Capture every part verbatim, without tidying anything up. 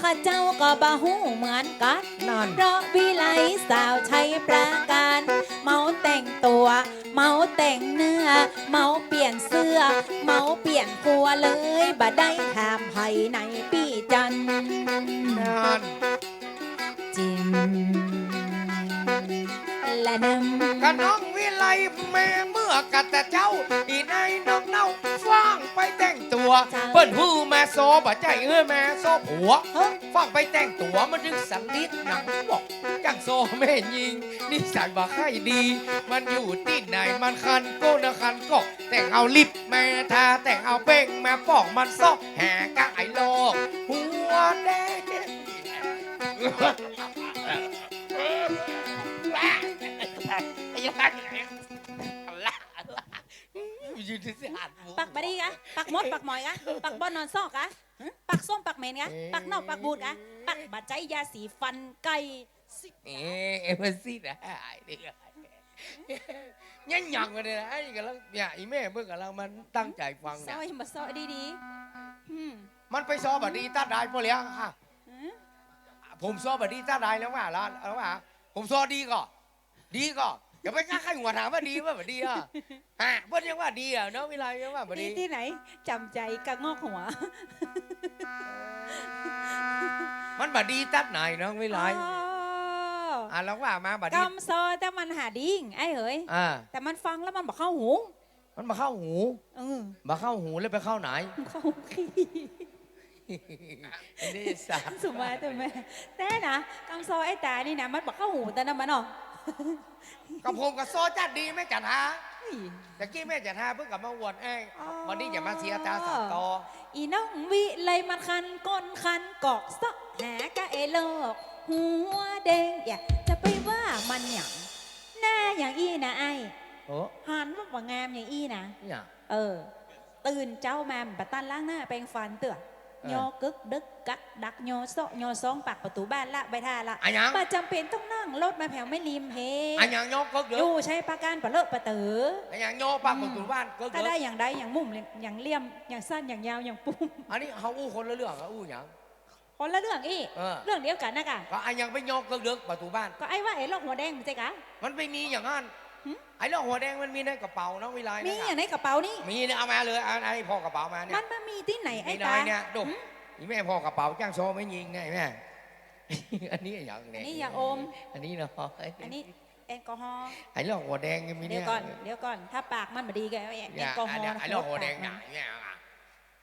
ข้าเจ้าก็บ่ฮู้เหมือนกั๋น นั่น เพราะวิไลสาวชัยปราการ เมาแต่งตั๋ว เมาแต่งเนื้อ เมาเปลี่ยนเสื้อ เมาเปลี่ยนครัวเลย บ่ได้ถามไผในปี้จัน นั่น จิ๋ม ละนำ กะน้องวิไลแม่เมื่อกะตะเจ๊า อี่นายน้องเน่าฟ้างไปแต่งตั๋ว เจ้า เปิ้นหื้อมาซ้อบ่ใจ้ หื้อมาซ้อผัว ฮะ ฟ้างไปแต่งตั๋วมันจึงสนิทหนังปอก จั้งซ้อแม่ญิง นิสัยบ่ใค่ดี มันอยู่ตี้ไหนมันคันโก้นะคันก็ แต่งเอาลิปมาทา แต่งเอาแป้งมาปอก มันซ้อหากะไอ้ลอกหัวแดง ยืนที่สิหันหมู ปากบ่ดีกะ ปากมดปากหมอยกะ ปากบ่อนอนซอกกะ ปากส้มปากเหม็นกะ ปากเน่าปากบูดกะ ปากบ่ใจ๊ยาสีฟันไก่ สิ เอ๊ะ เอ๊ะ มันสินะ ไอ้นี่ก็ เนี่ยยังมาเลยนะ ไอ้นี่กำลัง เนี่ย อี่แม่เปิ้นกำลังมันตั้งใจ๋ฟังเนี่ย ซ้อยังบ่ซ้อดีๆ อืม มันไปซ้อบ่ดีตัดได้ปะเลี้ยงอะ อืม ผมซ้อบ่ดีตัดได้แล้วว่าละ แล้วว่า ผมซ้อดีก่อ ดีก่อ อย่าไปก้าใค่หัวถามว่าดีว่าบ่ดีอะ ฮะ เปิ้นยังว่าดีอะ น้องวิไลยังว่าบ่ดี ดีตี้ไหน จ๋ำใจ๋กะงอกหัว มันบ่ดีตัดไหนน้องวิไล อ๋อ อ่ะ ลองว่ามาบ่ดี กำซ้อแต่มันหาดี ไอ้เหย อ่า แต่มันฟังแล้วมันบ่เข้าหู มันบ่เข้าหู เออ บ่เข้าหูแล้วไปเข้าไหน เข้าขี้ ไอ้นี่สัตว์ สุมาเถอะแม่ แต่นะ กำซ้อไอ้ต๋านี่นะ มันบ่เข้าหูแต่นะมันเนาะ กะผมกะซ้อจัดดีแม่จันทา เฮ้ย ตะกี้แม่จันทาเปิ้นกะมาอวดไอ้ อ๋อ วันนี้จะมาเสียต๋าสามต่อ อี่น้องวิไลมันคันก้นคันกอกซ้อหากะไอ้ลอกหัวแดง อย่าจะไปว่ามันหยัง หน้าอย่างอี้นะไอ้ โอ้ หันว่าบ่งามอย่างอี้นะ เนี่ย เออ ตื่นเจ๊ามาบ่ตันล้างหน้าแปรงฟันเตื้อ เออ ยอกเกิกเดิกกักดัก ยอซ้อ ยอซ้องปากประตู๋บ้านละ ไปท่าละ อะหยัง บ่จ๋ำเป๋นต้องนั่งรถมาแผวแม่ริมเพ อะหยังยอกเกิกเดิก อยู่ชัยปราการปะเลอะปะเต๋อ อะหยังยอปากประตู๋บ้านเกิกเดิก ก็ได้อย่างใดอย่างมุม อย่างเหลี่ยม อย่างสั้น อย่างยาว อย่างปุ่ม อันนี้เฮาอู้คนละเรื่องอะ อู้หยัง คนละเรื่องอี้ เออ เรื่องเดียวกั๋นนะกะ ก็อะหยังไปยอกเกิกเดิกประตู๋บ้าน ก็ไอ้ว่าไอ้ลอกหัวแดงบ่ใจ้กะ มันไปมีอย่างนั้น หึ ไอ้ลอกหัวแดงมันมีในกระเป๋าน้องวิไลนะ มีอย่างในกระเป๋านี่ มีเนี่ย เอามาเลย เอา เอาไอ้ผ่อกระเป๋ามาเนี่ย มันมามีตี้ไหนไอ้ต๋า มีน้อยเนี่ย ดู หึ อี่แม่ผ่อกระเป๋าจ้างซ้อแม่ญิงเนี่ยแม่ อันนี้อย่างเนี่ย อันนี้ยาอม อันนี้น้อย อันนี้แอลกอฮอล์ ไอ้ลอกหัวแดงยังมีเนี่ย เดี๋ยวก่อน เดี๋ยวก่อน ถ้าปากมันบ่ดีก็เอาแอลกอฮอล์ เนี่ย อันเนี้ย ไอ้ลอกหัวแดงเนี่ย เนี่ย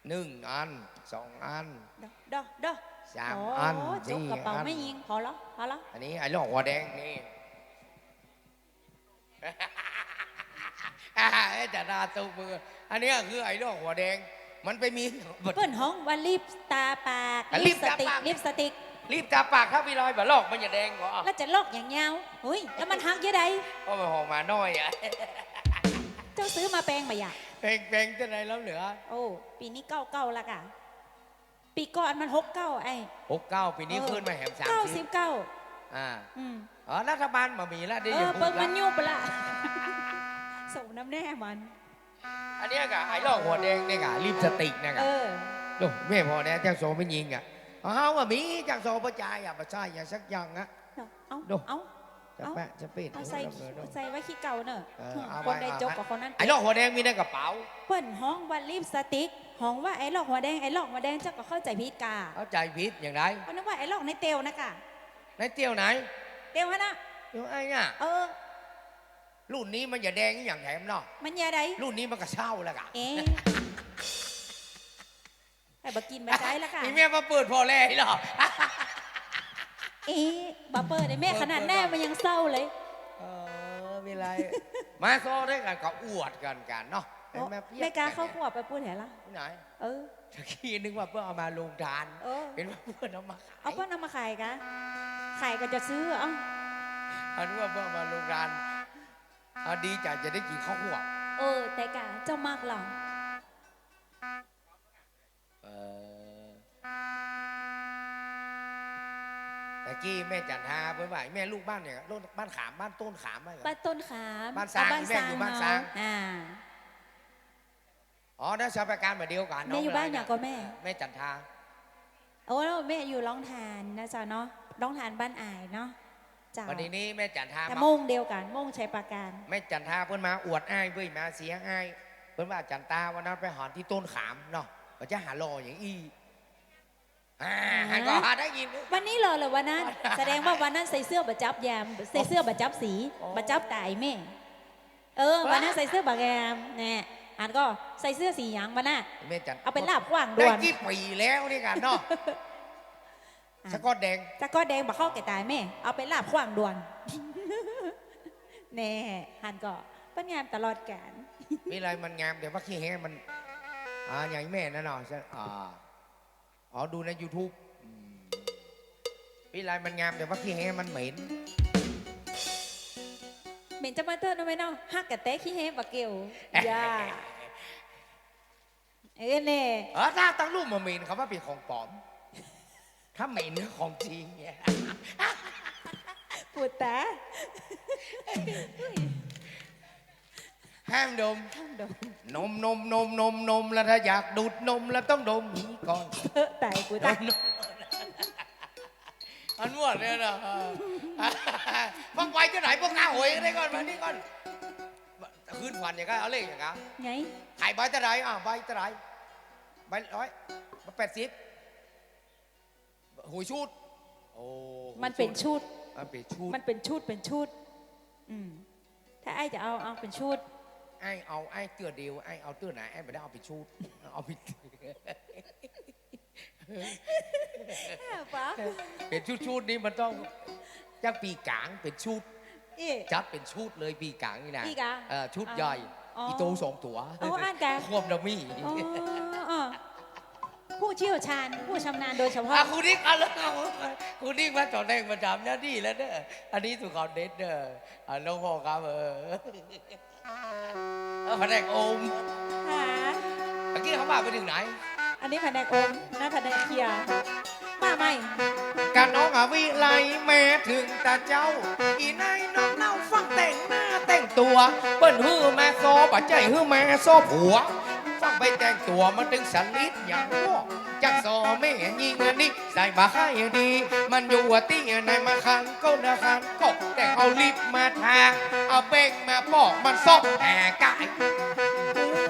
หนึ่งอัน สองอัน ดอ ดอ ดอ สามอัน โอ้ สี่อัน จกกระเป๋าแม่ญิง พอละ พอละ อันนี้ไอ้ลอกหัวแดงนี่ อ่า ไอ้จ๋าหน้าตุ๊กมือ อันนี้คือไอ้ลอกหัวแดง มันไปมี เปิ้นฮ้องว่าลิปตาปาก อ่ะ ลิปสติก ลิปตาปาก ลิปสติก ลิปตาปาก ถ้าวิไลบ่ลอกมันจะแดงก่อ แล้วจะลอกอย่างเยียะ เฮ้ย แล้วมันหักเยียะใด ก็มันหอมมาน้อยอะ เจ้าซื้อมาแปงบ่อยาก แปง แปงเจ้าไหนแล้วเหลือ โอ้ ปี๋นี้เก้าเก้าละกะ ปี๋ก่อนมันหกเก้าไอ้ หกเก้า ปี๋นี้ เออ ขึ้นมาแหมสามสิบ เก้าสิบเก้า อ่า อืม อ๋อ รัฐบาลบ่มีละ เดี๋ยว เออ อย่าพูดละ เปิ้งมันยุบไปละ สมน้ำแน่มัน อันเนี้ยกะ ไอ้ลอกหัวแดงเนี่ยกะ ลิปสติกเนี่ยกะ เออ ดู แม่ผ่อแดงจ้างซ้อแม่ญิงอะ เฮาอะมีจ้างซ้อป้อจายอะ บ่ใจ้อะสักอย่างอะ เอ้า ดู เอ้า จะแปะจะเปด เอาใส่ เอาเลย ใส่ไว้ขี้เก่าเน่อ เออ เอาไว้ คนใดจกกว่าคนนั้น ไอ้ลอกหัวแดงมีในกระเป๋า เปิ้นฮ้องว่าลิปสติก ฮ้องว่าไอ้ลอกหัวแดง ไอ้ลอกหัวแดง เจ้าก็เข้าใจ๋ผิดกา เข้าใจ๋ผิดอย่างใด ก็นึกว่าไอ้ลอกในเตียวนะกะ ในเตียวไหน เตียวหั้นน่ะ เตียวไอ้เนี่ย เออ รุ่นนี้มันจะแดงอย่างแถมเนาะ มันจะใด รุ่นนี้มันก็เศร้าแล้วกะ เอ๊ะ ไอ้บ่กิ๋นบ่ใจ๊ละกะ นี่แม่มาเปิดผ่อแลเหรอ เอ๊ะ บ่เปิดไอ้แม่ ขนาดแน่มันยังเศร้าเลย เออ มีอะไร มาซ้อด้วยกันก็อวดกันกันเนาะ โอ้ แม่เปี๊ยก แม่กาเข้าครัวไปปู๊นแหละ ที่ไหน เออ ตะกี้นึกว่าเปิ้นเอามาโฮงตาน เออ เห็นว่าเปิ้นเอามาขาย เอาเปิ้นเอามาขายกะ ขายก็จะซื้อ เอ้า อันว่าเปิ้นเอามาโฮงตาน เอาดีใจ๋จะได้กิ๋นข้าวครัว เออ แต่กะเจ้ามักเหรอ เออ ตะกี้แม่จันทาเปิ้นว่า แม่ลูกบ้านเนี่ย บ้านขาม บ้านต้นขาม บ้านต้นขาม บ้านซาง เอาบ้าน แม่อยู่บ้านซาง ซางเฮา อ่า อ๋อ นั่นสถาบันการเหมือนเดียวกัน แม่อยู่บ้านหยังก่อแม่ แม่จันทา โอ้ แม่อยู่โฮงถ่านนะเจ้าเนาะ โฮงถ่านบ้านอ้ายเนาะ เจ้า วันนี้นี่แม่จันทา แต่โม่งเดียวกั๋น โม่งชัยปราการ แม่จันทาเปิ้นมาอวดอ้ายเบ้ย มาเสียอ้าย เปิ้นว่าจันทาวันนั้นไปหาตี้ต้นขามเนาะ ว่าจะหาหล่ออย่างอี้ อ่า หันก่อ ได้ยิน วันนี้หล่อเหลือวันนั้น แสดงว่าวันนั้นใส่เสื้อบ่จับแยม ใส่เสื้อบ่จับสี อ๋อ บ่จับต๋ายแม่ เออ วันนั้นใส่เสื้อบ่แยม แน่ หันก่อ ใส่เสื้อสีหยังวันนั้น แม่จัน เอาไปลาบขว้างด่วน ได้กี่ปี๋แล้วนี่กั๋นเนาะ อ่ะ สะก๊อตแดง สะก๊อตแดงบ่เข้าแก่ต๋ายแม่ เอาไปลาบขว้างด่วน แน่ หันก่อ เปิ้นงามตลอดกาล วิไลมันงาม แต่ว่าขี้แฮ้มัน อ่า อย่างแม่นั่นเนาะ อ่า อ๋อ ดูในยูทูบ อืม วิไลมันงาม แต่ว่าขี้แฮ้มันเหม็น เหม็นจะมาเต๊อะเนาะแม่เนาะ ฮักกะแต๊ขี้แฮ้บ่เกี่ยว อย่า เออ แน่ เออ ถ้าตั้งรูปมาเหม็น เขาว่าเป๋นของป๋อม ถ้าเหม็นของจริงเนี่ย ปูดต๋า ห้ามดม ห้ามดม นม นม นม นม นม แล้วถ้าอยากดูดนมแล้วต้องดมหีก่อน เออ ต๋ายกูต๋าย ดมนม มันหมดเลยเหรอ พวกไปที่ไหน พวกข้าหวยได้ก่อน มานี่ก่อน คืนขวัญอย่างเงี้ย เอาเลขอย่างเงี้ย ไง ขายใบเท่าไหร่ อ่ะ ใบเท่าไหร่ ใบร้อย ใบแปดสิบ หวยชุด โอ้ มันเป๋นชุด มันเป๋นชุด มันเป๋นชุด เป๋นชุด อืม ถ้าอ้ายจะเอา เอาเป๋นชุด อ้ายเอา อ้ายเตื้อเดียว อ้ายเอาเตื้อหนา อ้ายบ่ได้เอาเป๋นชุด เอาเป๋น ป๋อ เป๋นชุดๆ นี่มันต้อง จักปี๋ก๋างเป๋นชุด อี้ จัดเป๋นชุดเลยปี๋ก๋างนี่นะ อี้กะ เออ ชุดใหญ่ อ๋อ อีโตสองตั๋ว โอ้ อั้นกะ ควบดามี่ อ๋อ อ๋อ ผู้เชี่ยวชาญ ผู้ชำนาญโดยเฉพาะ อ่ะ ครูนิก เอาเลย ครูนิกมาต่อแรงประจำหน้าตี้แล้วเน่อ อันนี้สู่เขาเด็ดเน่อ อ่ะ หลวงพ่อครับ เออ เออ ผนกโอม ค่ะ เมื่อกี้เขาว่าไปถึงไหน อันนี้ผนกโอม นั่นผนกเคลียร์ มาใหม่ กะน้องอวิไลแม่เถิงตาเจ้า อีนายน้องเน่าฟั่งแต่งหน้าแต่งตั๋ว เปิ้นหื้อมาซ้อ บ่ใจ้หื้อมาซ้อผัว ฟั่งไปแต่งตั๋วมาตึงสนิทอย่างพวก จักซ้อแม่ญิงอันนี้ ใส่บ่ใค่ดี มันอยู่ตี้ไหนมาคันก็นะคันก็ แต่เอาลิปมาทา เอาแป้งมาปอก มันซ้อแผลกาย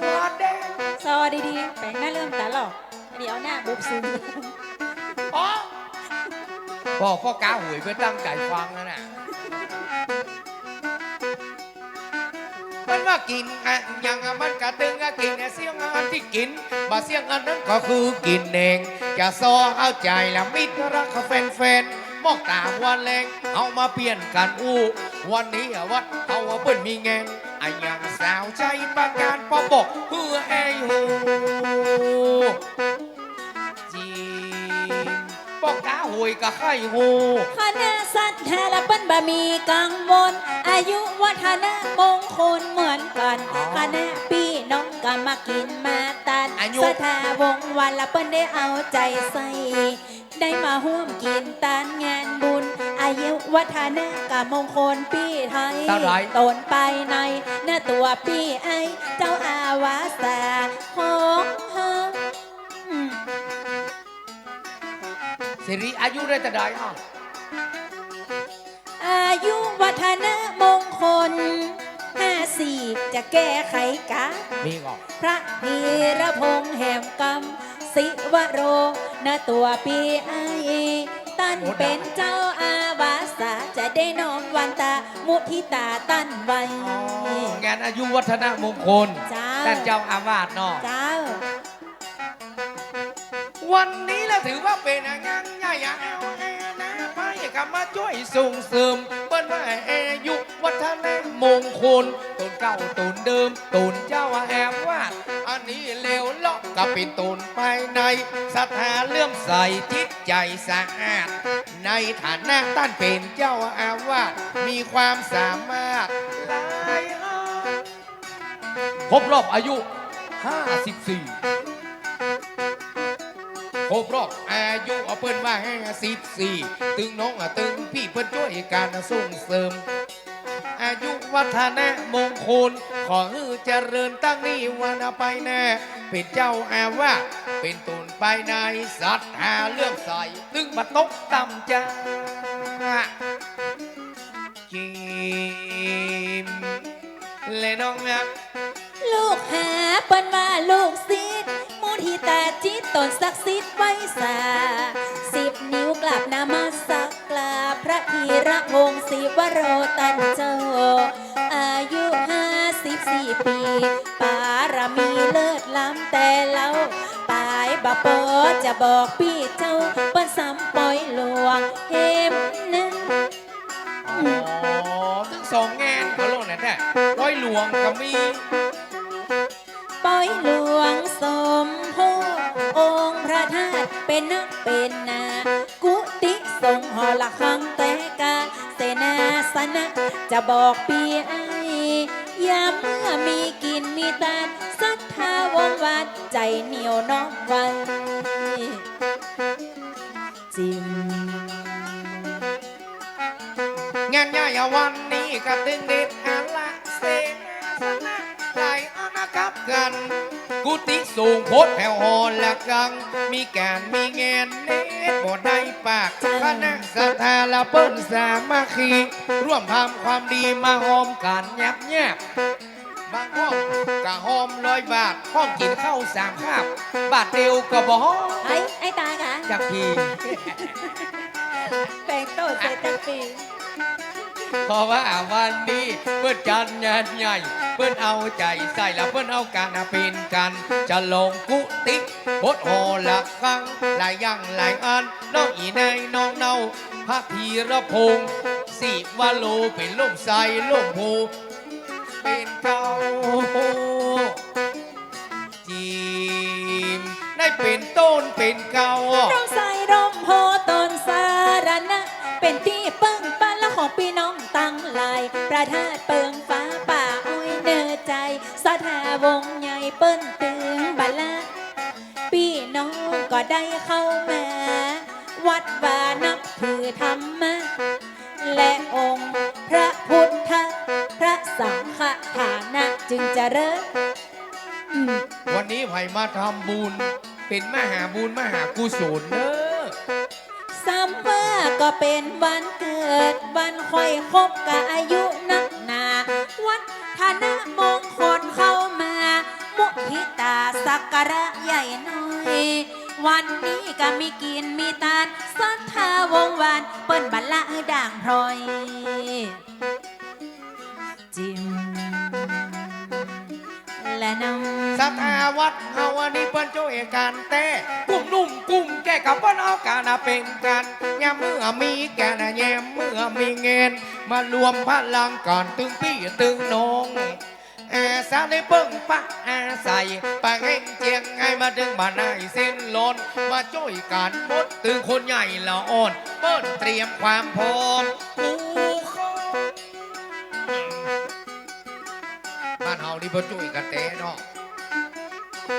หัวแดง ซ้อดีๆ แป๋งหน้าเริ่มต๋าหลอก เดี๋ยวหน้าบุบซึม อ๋อ บอกพ่อก๊าหวยเปิ้นตั้งใจ๋ฟังนั่นน่ะ มันว่ากิ๋นอะหยังอะ มันกะตึงอะกิ๋นอะ เสี้ยงอันตี้กิ๋น บ่าเสี้ยงอันนั้นก็คือกิ๋นเอง จะซ้อเอาใจ๋ละมิตรรักแฟนๆ มองต๋ามวันแลง เอามาเปลี่ยนกั๋นอู้ วันนี้อะวัดเอาว่าเปิ้นมีแงน อะหยังสาวชัยปราการ ปอบอกหื้อแอ้ฮู้ จีน ป้อก๊าหวยก็ใค่ฮู้ คณะศรัทธาละเปิ้นบ่มีกังวล อายุวัฒนะมงคลเหมือนกั๋น อ๋อ คณะปี้น้องก็มากิ๋นมาตัน อายุ ศรัทธาวงศ์วันละเปิ้นได้เอาใจ๋ใส่ ได้มาฮ่วมกิ๋นตันงานบุญ อายุวัฒนะกับมงคลปี้ไทย เต้าใด ต๋นไปใน เนื้อตั๋วปี้ไอ้ เจ้าอาวาสาของเฮา อืม สิริอายุได้เต้าใด อ้าว อายุวัฒนะมงคล ห้าสี่ จะแก้ไขกา มีก่อ พระธีรพงษ์แหมกำ ศิวโร เนื้อตั๋วปี้ไอ้ ตัน โอ้ เป๋นเจ้าอาวาสา จะได้น้อมวันตามุทิตาตันไว้ อ๋อ งานอายุวัฒนมงคล เจ้า ต้านเจ้าอาวาสเนาะ เจ้า วันนี้ละถือว่าเป๋นงานใหญ่อะ แอวแอนะ ไปก็มาจ้วยส่งเสริม เปิ้นว่าอายุวัฒนมงคล ต๋นเก่าต๋นเดิม ต๋นเจ้าอาวาส อันนี้เลวเลาะก็เป๋นต๋นภายใน ศรัทธาเลื่อมใสจิตใจ๋สะอาด ในฐานะต้านเป๋นเจ้าอาวาส มีความสามารถหลาย ครบรอบอายุ ห้าสิบสี่ ครบรอบอายุ เอาเปิ้นว่า ห้าสิบสี่ ตึงน้องอะตึงปี้เปิ้นจ้วยกั๋นส่งเสริม อายุวัฒนมงคล ขอหื้อเจริญตั้งนี้วันไปหน้า เป๋นเจ้าอาวาส เป๋นต๋น ไปในศรัทธาเลื่อมใส ตึงบ่ตกต่ำจ้า จิ๋ม และน้องนะ ลูกหาเปิ้นว่าลูกศิษย์ มุทิตาจิตต๋นศักดิ์สิทธิ์ไหว้สา สิบนิ้วกราบนมัสการพระธีรพงศ์ศิวโรตันเจ้า อายุห้าสิบสี่ปี๋ ปารมีเลิศล้ำแต่เล้า ปายบ่ปอจะบอกปี้เจ้า เปิ้นซ้ำปอยหลวงเฮมนะ อ๋อ ตึงสองแงนเขาโลกนั้นแท้ ปอยหลวงก็มี ปอยหลวงสมโภช องค์พระธาตุเป๋นนักเป๋นหนา กุฏิสงฆ์หอระฆังแต่กา เสนาสนะจะบอกปี้ไอ้ ยามเมื่อมีกิ๋นมีตาน ศรัทธาวงศ์วาน ใจ๋เหนี่ยวน้อมไหว้ จิ๋ม งานใหญ่อะวันนี้ก็ตึงเด็ดอันละ เสนาสนะหลายอาณาจักรกั๋น กุฏิสงฆ์โพธิ์แถวหอระฆัง มีก๋านมีแงนเนตรบ่ได้ปาก คณะศรัทธาละเปิ้นสามัคคี ร่วมทำความดีมาฮอมกั๋นแยบๆ บางห้องก็ฮอมร้อยบาท ห้องกิ๋นข้าวสามคาบ บาทเดียวก็บ่ฮอม ไอ้ ไอ้ต๋าคะ จักปี๋ แปลงโตเสร็จจักปี๋ เพราะว่าวันนี้เปิ้นจัดงานใหญ่ เปิ้นเอาใจ๋ใส่ และเปิ้นเอาก๋านเป๋นกั๋น ฉลองกุฏิ โพธิ์หอระฆัง หลายอย่างหลายอัน น้องอี่นายน้องเนา พระธีรพงศ์ ศิวโร เป๋นล่มไทรล่มโพธิ์ เป๋นเกล้า จิ๋ม ได้เป๋นต้นเป๋นเกล้า ร่มไทรร่มโพธิ์ต้นสรณะ เป๋นตี้เปิ้งปาละของปี้น้องตังหลาย พระธาตุเปิงฟ้าป่าอ้อยเนินใจ๋ ศรัทธาวงศ์ใหญ่เปิ้นตึงบ่ละ ปี้น้องก็ได้เข้ามา วัดวานับถือธรรมะ และองค์พระพุทธ พระสังฆฐานะจึงเจริญ อืม วันนี้ใผมาทำบุญ เป๋นมหาบุญมหากุศลเน้อ ซ้ำว่าก็เป๋นวันเกิด วันค่อยครบกับอายุนักหนา วัฒนมงคลเข้ามา มุทิตาสักการะใหญ่น้อย วันนี้ก็มีกิ๋นมีตาน ศรัทธาวงศ์วาน เปิ้นบ่ละด่างพร้อย จิ๋ม และน้อง ศรัทธาวัดเฮาอันนี้เปิ้นจ้วยกั๋นแต๊ กุ้มนุ่มกุ้มแก่ก็เปิ้นเอากั๋นเป๋นกั๋น ยามเมื่อมีแก่น ยามเมื่อมีแงน มารวมพลังกั๋นตึงปี้ตึงน้อง อาสาได้เปิ้งปะอาศัย ปะแห่งเจียงไฮ้มาตึงบ่าในเส้นหลอน มาจ้วยกั๋นหมดตึงคนใหญ่ละอ่อน เปิ้นเตรียมความพร้อม กูขอ บ้านเฮานี่เปิ้นจ้วยกั๋นแต๊เนาะ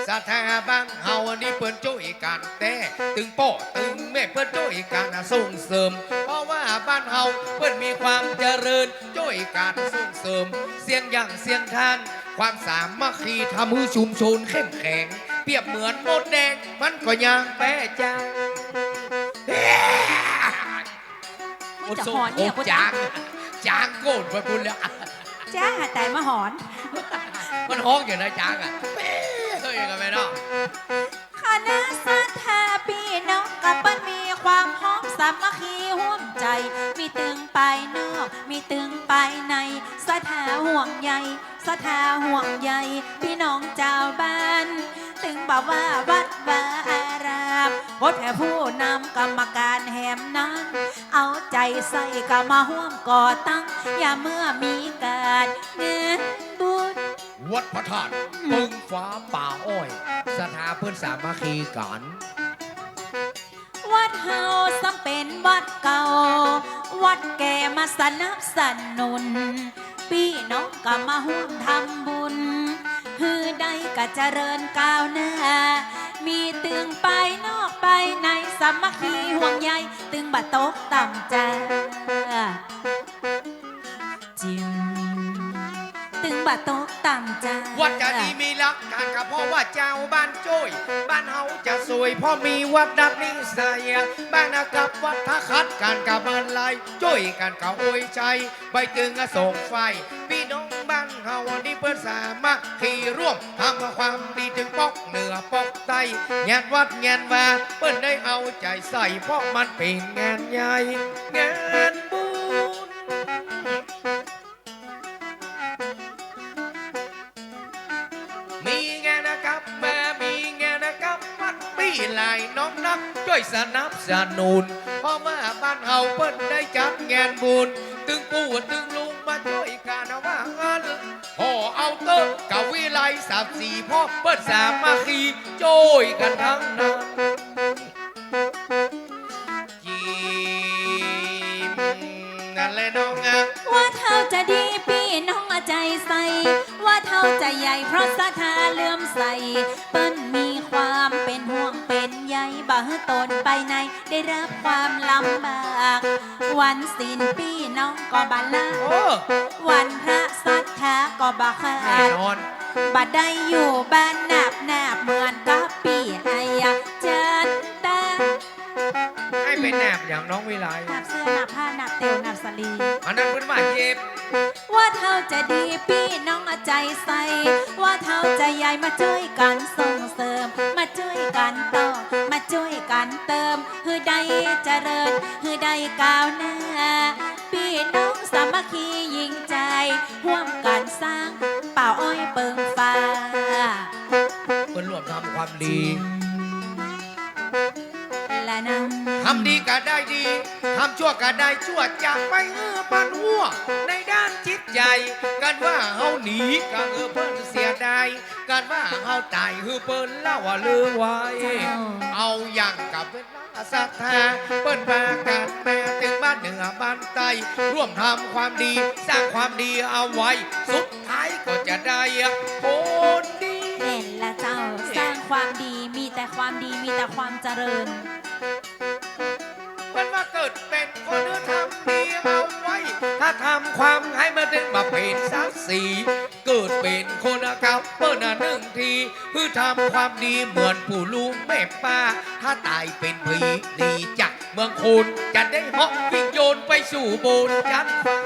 ศรัทธาบ้านเฮานี่เปิ้นจ้วยกั๋นแต๊ ตึงป้อตึงแม่เปิ้นจ้วยกั๋นส่งเสริม เพราะว่าบ้านเฮาเปิ้นมีความเจริญ จ้วยกั๋นส่งเสริม เสียงอย่างเสียงทาน ความสามัคคีทำหื้อชุมชนเข้มแข็ง เปรียบเหมือนมดแดง มันก็ย่างแป๊จ้า มันจะหอนเนี่ย โอ้โห จาง จางโกนไปพุ้นแล้ว จางอะ แต่มาหอน มันฮ้องอยู่นะ จางอะ เฮ้ย กันไปเนาะ คณะศรัทธาปี้น้องก็เปิ้นมีความฮ้อมสามัคคีฮ่วมใจ๋ มีตึงปายนอก มีตึงปายใน ศรัทธาห่วงใย ศรัทธาห่วงใยปี้น้องจาวบ้าน ตึงบ่าว่าวัดวาอาราม โพธิ์แผ่ผู้นำกรรมก๋านแหมนั้น เอาใจ๋ใส่ก็มาฮ่วมก่อตั้ง ยามเมื่อมีก๋านงานบุญ วัดพระธาตุเปิงฟ้าป่าอ้อย ศรัทธาเปิ้นสามัคคีกั๋น วัดเฮาซ้ำเป๋นวัดเก่า วัดแก่มาสนับสนุน ปี้น้องก็มาฮ่วมทำบุญ หื้อได้ก็เจริญก้าวหน้า มีตึงปายนอกปายใน สามัคคีห่วงใย ตึงบ่ตกต่ำจ้า จิ๋ม ตึง บ่ตกต่ำจ้า วัดจะดีมีหลัก ก๋านกะเพราะว่าจาวบ้านจ้วย บ้านเฮาจะสวย เพราะมีวัดดัดนิสัย บ้านนากับวัดท่าขัด ก๋านกะบรรลัย จ้วยก๋านกะอวยชัย ไปเถิงสองฝ่าย ปี้น้องบ้านเฮานี่เปิ้นสามัคคีร่วม ทำความดีเถิงปอกเหนือปอกใต้ งานวัดงานวา เปิ้นได้เอาใจ๋ใส่ เพราะมันเป๋นงานใหญ่ งานบุญ มีงานนะครับมา มีงานนะครับ มันมีหลายน้องนัก จ้วยสนับสนุน เพราะว่าบ้านเฮาเปิ้นได้จัดงานบุญ ตึงปู่ตึงลุงมาจ้วยก๋านว่าอั้น ขอเอาเต๊อะ กะวิไลสามสี่พ่อ เปิ้นสามัคคีจ้วยกั๋นตังนั้น จิ๋ม นั่นแหละน้องอะ วัดเฮาจะดีปี้น้องเอาใจ๋ใส่ วัดเฮาจะใหญ่เพราะศรัทธาเลื่อมใส เปิ้นมีความเป๋นห่วงเป๋นใย บ่หื้อตนไปไหนได้รับความลำบาก วันศีลปี้น้องก็บ่ละ โอ้ วันพระศรัทธาก็บ่ขาด แน่นอน บ่ได้อยู่บ้านนาบๆ เหมือนกับปี้ไอ้อะจันตา ไอ้เป๋นนาบหยังน้องวิไล นาบเสื้อ นาบผ้า นาบเตียว นาบสาลี อันนั้นเปิ้นว่าเย็บ วัดเฮาจะดีปี้น้องเอาใจ๋ใส่ วัดเฮาจะใหญ่มาจ้วยกั๋นส่งเสริม มาจ้วยกั๋นต่อ มาจ้วยกั๋นเติม หื้อได้เจริญ หื้อได้ก้าวหน้า ปี้น้องสามัคคียิ่งใจ๋ ฮ่วมกั๋นสร้างป่าอ้อยเปิงฟ้า เปิ้นร่วมทำความดี และนั้น ทำดีก็ได้ดี ทำชั่วก็ได้ชั่ว จะไปหื้อปวดหัวในด้านจิตใจ๋ กั๋นว่าเฮาหนีก็หื้อเปิ้นเสียดาย กั๋นว่าเฮาต๋ายหื้อเปิ้นเล่าลือไว้ เจ้า เอาอย่างกับเวลาศรัทธา เปิ้นปากั๋นมาเถิงบ้านเหนือบ้านใต้ ร่วมทำความดี สร้างความดีเอาไว้ สุดท้ายก็จะได้ผลดี แม่นละเจ้า สร้างความดีมีแต่ความดี มีแต่ความเจริญ เปิ้นว่าเกิดเป๋นคนหื้อทำดีเอาไว้ ถ้าทำความร้ายมันเถิงบ่เป๋นศักดิ์ศรี เกิดเป๋นคนนะครับเปิ้นน่ะหนึ่งที หื้อทำความดีเหมือนปู่ลุงแม่ป้า ถ้าต๋ายเป๋นผีหนีจากเมืองคน จะได้เหาะยิ่งยนต์ไปสู่บนจั๊นฟ้า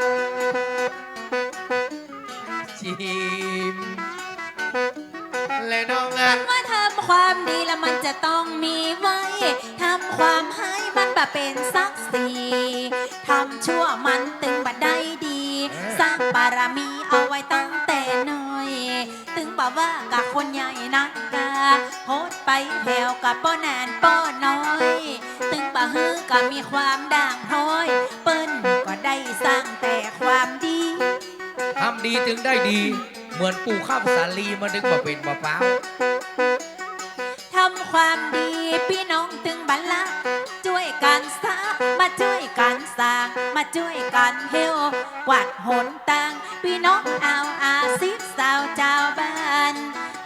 จิ๋ม และน้องอะ เมื่อทำความดีแล้วมันจะต้องมีไว้ ทำความร้ายมันบ่เป๋นศักดิ์ศรี ทำชั่วมันเถิงบ่ได้ดี เออ สร้างบารมีเอาไว้ตั้งแต่น้อย เถิงบ่ว่ากับคนใหญ่นักกา โหดไปแถวกับป้อหนานป้อน้อย เถิงบ่หื้อก็มีความด่างพร้อย เปิ้นก็ได้สร้างแต่ความดี ทำดีเถิงได้ดี เหมือนปู่ข้ามสาลีมันเถิงบ่เป๋นบ่ป๊าว ทำความดีปี้น้องเถิงบ่ละ จ้วยกั๋นสร้าง มาจ้วยกั๋นสร้าง มาจ้วยกั๋นเหี่ยว กวาดหนตาง ปี้น้องเอาอาชีพสาวจาวบ้าน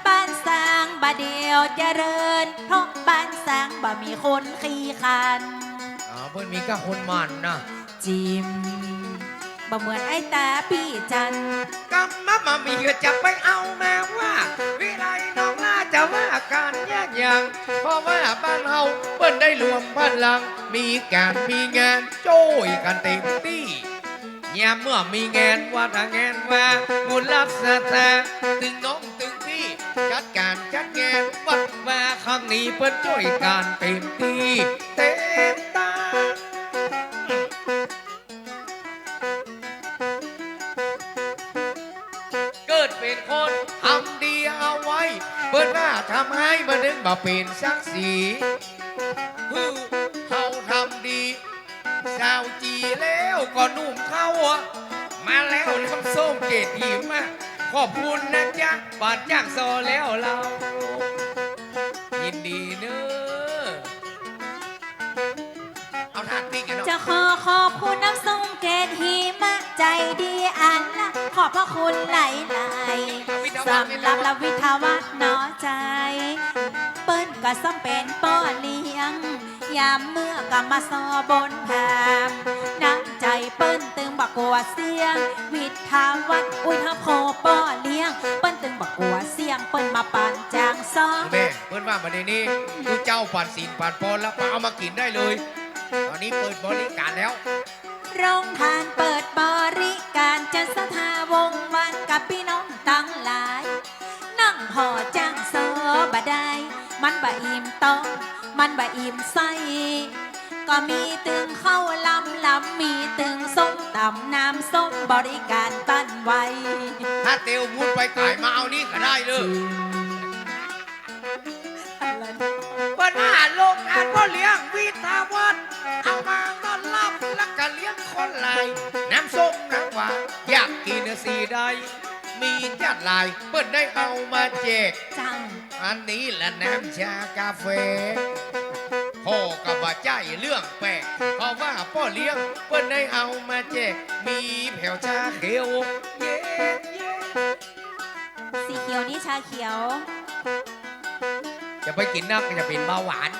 บ้านสร้างบ่าเดี่ยวเจริญ เพราะบ้านสร้างบ่มีคนขี้คร้าน อ๋อ เปิ้นมีก้าคนหมั่นนะ จิ๋ม บ่เหมือนไอ้ต๋าปี้จัน กำมะบ่มีก็จะไปเอามาว่า วิไลน้องลาจะว่ากั๋นแยะหยัง เพราะว่าบ้านเฮาเปิ้นได้รวมพลัง มีก๋านมีงานจ้วยกั๋นเต๋มตี้ ยามเมื่อมีงานวัดงานวา บุญรักศรัทธา ตึงน้องตึงพี่ จัดก๋านจัดงานวัดวาครั้งนี้เปิ้นจ้วยกั๋นเต๋มตี้เต๋มตาง เกิดเป๋นคนทำดีเอาไว้ เปิ้นว่าทำร้ายมันเถิงบ่เป๋นศักดิ์ศรี หื้อเฮาทำดี สาวจี๋แล้วก็หนุ่มเฒ่าอะ มาแล้วน้ำส้มเกรดหิมอะ ขอบคุณนะจ๊ะ บาดจ้างซอแล้วเรา ยินดีเน้อ เอาถาดปิ๊กอะเนาะ จะขอขอบคุณน้ำส้มเกรดหิมะ ใจ๋ดีอันละ ขอบพระคุณหลายๆ สำหรับละวิทยาวัฒน์เนาะเจ้า เปิ้นก็ซ้ำเป๋นป้อเลี้ยง ยามเมื่อก็มาซอบนผาม น้ำใจ๋เปิ้น ตึงบ่กั๋วเสี้ยง วิทยาวัฒน์ อุ๊ย ถ้าพ่อป้อเลี้ยง เปิ้นตึงบ่กั๋วเสี้ยง เปิ้นมาปานจางซ้อ แม่ เปิ้นว่าบ่าเดี่ยวนี้ ตุ๊เจ้าปานศีลปานปอนแล้ว มาเอามากิ๋นได้เลย ต๋อนนี้เปิดบริก๋านแล้ว โรงทานเปิดบริก๋าน เจิญศรัทธาวงศ์วานกับปี้น้องตังหลาย นั่งผ่อจ้างซอบ่ได้ มันบ่อิ่มต๊อง มันบ่อิ่มไส้ ก็มีตึงข้าวลำลำ มีตึงส้มต๋ำน้ำส้มบริก๋านตันไว้ ถ้าเตียววุ้นไปก๋ายมาเอานี่ก็ได้เลย เปิ้นว่าโรงทานพ่อเลี้ยงวิทยาวัฒน์ เอามาต้อนฮับแล้วก็เลี้ยงคนหลาย น้ำส้มน้ำหวาน อยากกิ๋นสีใด มีจัดหลาย เปิ้นได้เอามาแจก เจ้า อันนี้ละน้ำชากาแฟ พ่อก็บ่ใจ้เรื่องแปลก เพราะว่าป้อเลี้ยงเปิ้นได้เอามาแจก มีแผวชาเขียว เย้ เย้ สีเขียวนี่ชาเขียว จะไปกิ๋นนัก จะเป๋นเบาหวาน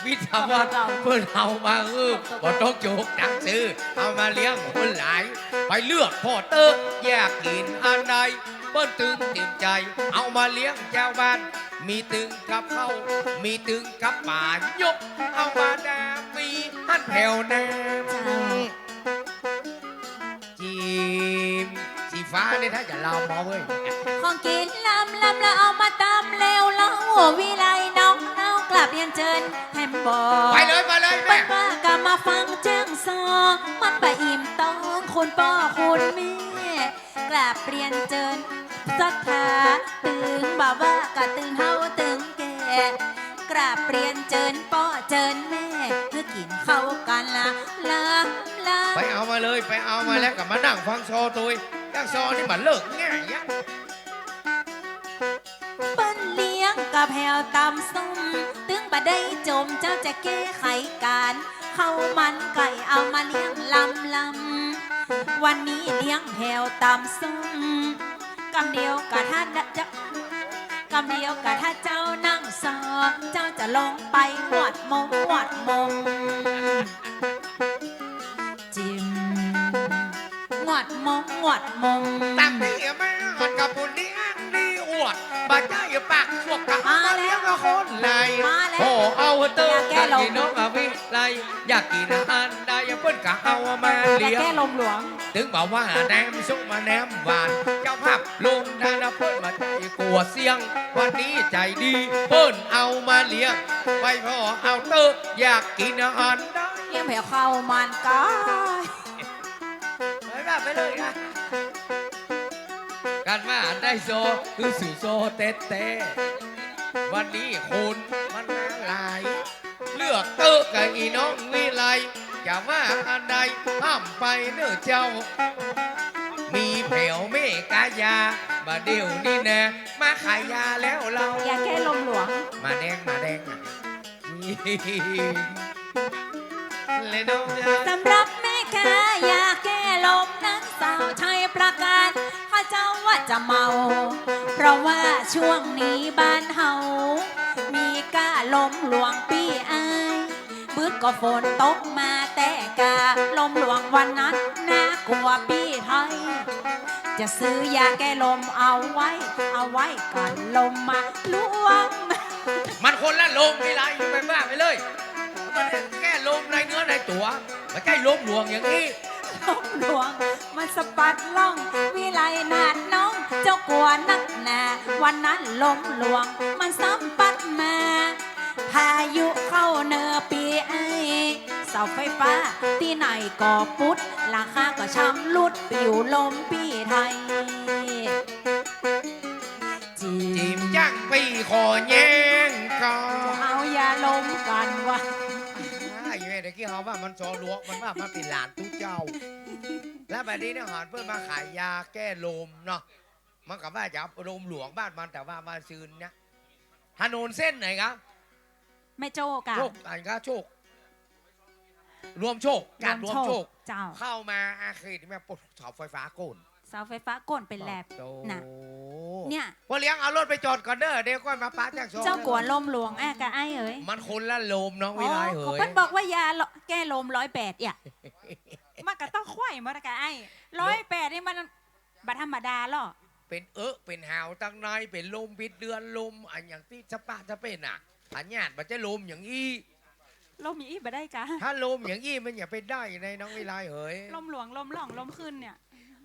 วิทยาวัฒน์เปิ้นเอามา เออ บ่ต้องโจกตังค์ซื้อ เอามาเลี้ยงคนหลาย ไปเลือกผ่อเต๊อะ อยากกิ๋นอันใด เปิ้นตึงเต๋มใจ๋ เอามาเลี้ยงจาวบ้าน มีตึงกับข้าว มีตึงกับป๋า ยกเอามาดา มีหั้นแผวน้ำ เจ้า จีม สีฟ้านี่ถ้าจะลำมาเว้ย ของกิ๋นลำลำละเอามาตำแล้วเล่า วิไลน้องเฮากราบเรียนเจิญแหมบ่ ไปเลย ไปเลยแม่ เปิ้นว่าก็มาฟังจ้างซอ มันบ่อิ่มต๊องคุณป้อคุณแม่ กราบเรียนเจิญศรัทธา ตึงบ่าวก็ตึงเฒ่าตึงแก่ กราบเรียนเจิญป้อเจิญแม่ หื้อกิ๋นข้าวกั๋นละ ละ ละ ไปเอามาเลย ไปเอามาแล้วก็มานั่งฟังซอตวย อย่างซอนี่มันเลิกง่ายอะ เปิ้นเลี้ยงกะแผวต๋ำส้ม ตึงบ่ได้จม เจ้าจะแก้ไขก๋าน ข้าวมันไก่เอามาเลี้ยงลำลำ วันนี้เลี้ยงแผวต๋ำส้ม กำเดียวกะถ้าจะ กำเดียวกะถ้าเจ้านั่งซอ เจ้าจะลงไปงวดมง งวดมง จิม งวดมง งวดมง ตั้งตี้มาหัดกับผู้เลี้ยงนี่อวด บ่ใจ้ปากสวกกะ มาแล้ว มาเลี้ยงคนไหน มาแล้ว โอ้ เอาเต๊อะ อยากแก้ลม พี่น้องอวิไล อยากกิ๋นอาหารใด เปิ้นกะเอามาเลี้ยง อยากแก้ลมหลวง ตึงบ่าวว่าน้ำส้มมาน้ำหวาน เจ้าภาพลงทานเปิ้นบ่ใจ้กั๋วเสี้ยง วันนี้ใจ๋ดี เปิ้นเอามาเลี้ยง ไปผ่อเอาเต๊อะ อยากกิ๋นอาหารใด เลี้ยงแผวข้าวมันไก่ ไปว่าไปเลยนะ กันว่าอันได้ซอ คือสู่ซอแต๊ๆ วันนี้คนมันมาหลาย เลือกเต๊อะกับอีน้องวิไล จะว่าอันใดห้ามไปเน่อเจ้า มีแผวแม่กายา บ่าเดี่ยวนี้นะ มาขายยาแล้วเล่า ยาแก้ลมหลวง มาแดง มาแดง เลยน้องยา สำหรับแม่กายาแก้ลมนางสาวชัยประการ ข้าเจ้าว่าจะเมา เพราะว่าช่วงนี้บ้านเฮา มีก้าลมหลวงปี้อ้าย บึดก็ฝนตกมาแต่กา ลมหลวงวันนั้นน่ากั๋วปี้ไทย จะซื้อยาแก้ลมเอาไว้ เอาไว้กันลมมาลวง มันคนละลมวิไล ไปว่าไปเลย มันแก้ลมในเนื้อในตั๋ว บ่ใจ้ลมหลวงอย่างนี้ ลมหลวงมันสะปัดล่อง วิไลนาดน้อง เจ้ากั๋วนักหนา วันนั้นลมหลวงมันสะปัดมา พายุเข้าเน่อปี้อ้าย เสาไฟฟ้าตี้ไหนก็ปุด หลังคาก็ชำรุด ปิวลมปี้ไทย จิ๋ม จิ๋มจ้างปี้ขอแย้งก่อน จะเอายาลมกันวะ อ้าว อีแม่ตะกี้เฮาว่ามันซอหลวง มันว่ามันเป๋นหลานตุ๊เจ้า แล้วบัดนี้เนี่ยหันเปิ้นมาขายยาแก้ลมเนาะ มันก็ว่าจะเอาลมหลวงบ้านมัน แต่ว่ามาซืนเนี่ย ถนนเส้นไหนครับ แม่โจ้กะ โชค อันก็โชค รวมโชค กาดรวมโชค รวมโชค เจ้า เข้ามาอาเขตนี่แม่ปลดเสาไฟฟ้าโค่น เสาไฟฟ้าโค่นเป๋นแหลบ โอ้โห น่ะ เนี่ย ป้อเลี้ยงเอารถไปจอดก่อนเน่อ เดี๋ยวก่อนมาปะแจ้งโชค เจ้ากั๋วลมหลวงอะกะไอ้เอ๋ย มันคนละลมน้องวิไลเหย อ๋อ เขาเปิ้นบอกว่ายาแก้ลมร้อยแปดเนี่ย มา ก็ต้องไขว่หมดอะกะไอ้ ร้อยแปดนี่มันบ่ธรรมดาลอ เป๋นเอิ๊ะเป๋นหาวตังใน เป๋นลมผิดเดือน ลมอะหยังตี้สะปะสะเป๋นน่ะ พยาธิบ่ใจ้ลมอย่างอี้ ลมอย่างอี้บ่ได้กะ ถ้าลมอย่างอี้มันจะเป๋นได้ในน้องวิไลเหย ลมหลวง ลมหล่อง ลมขึ้นเนี่ย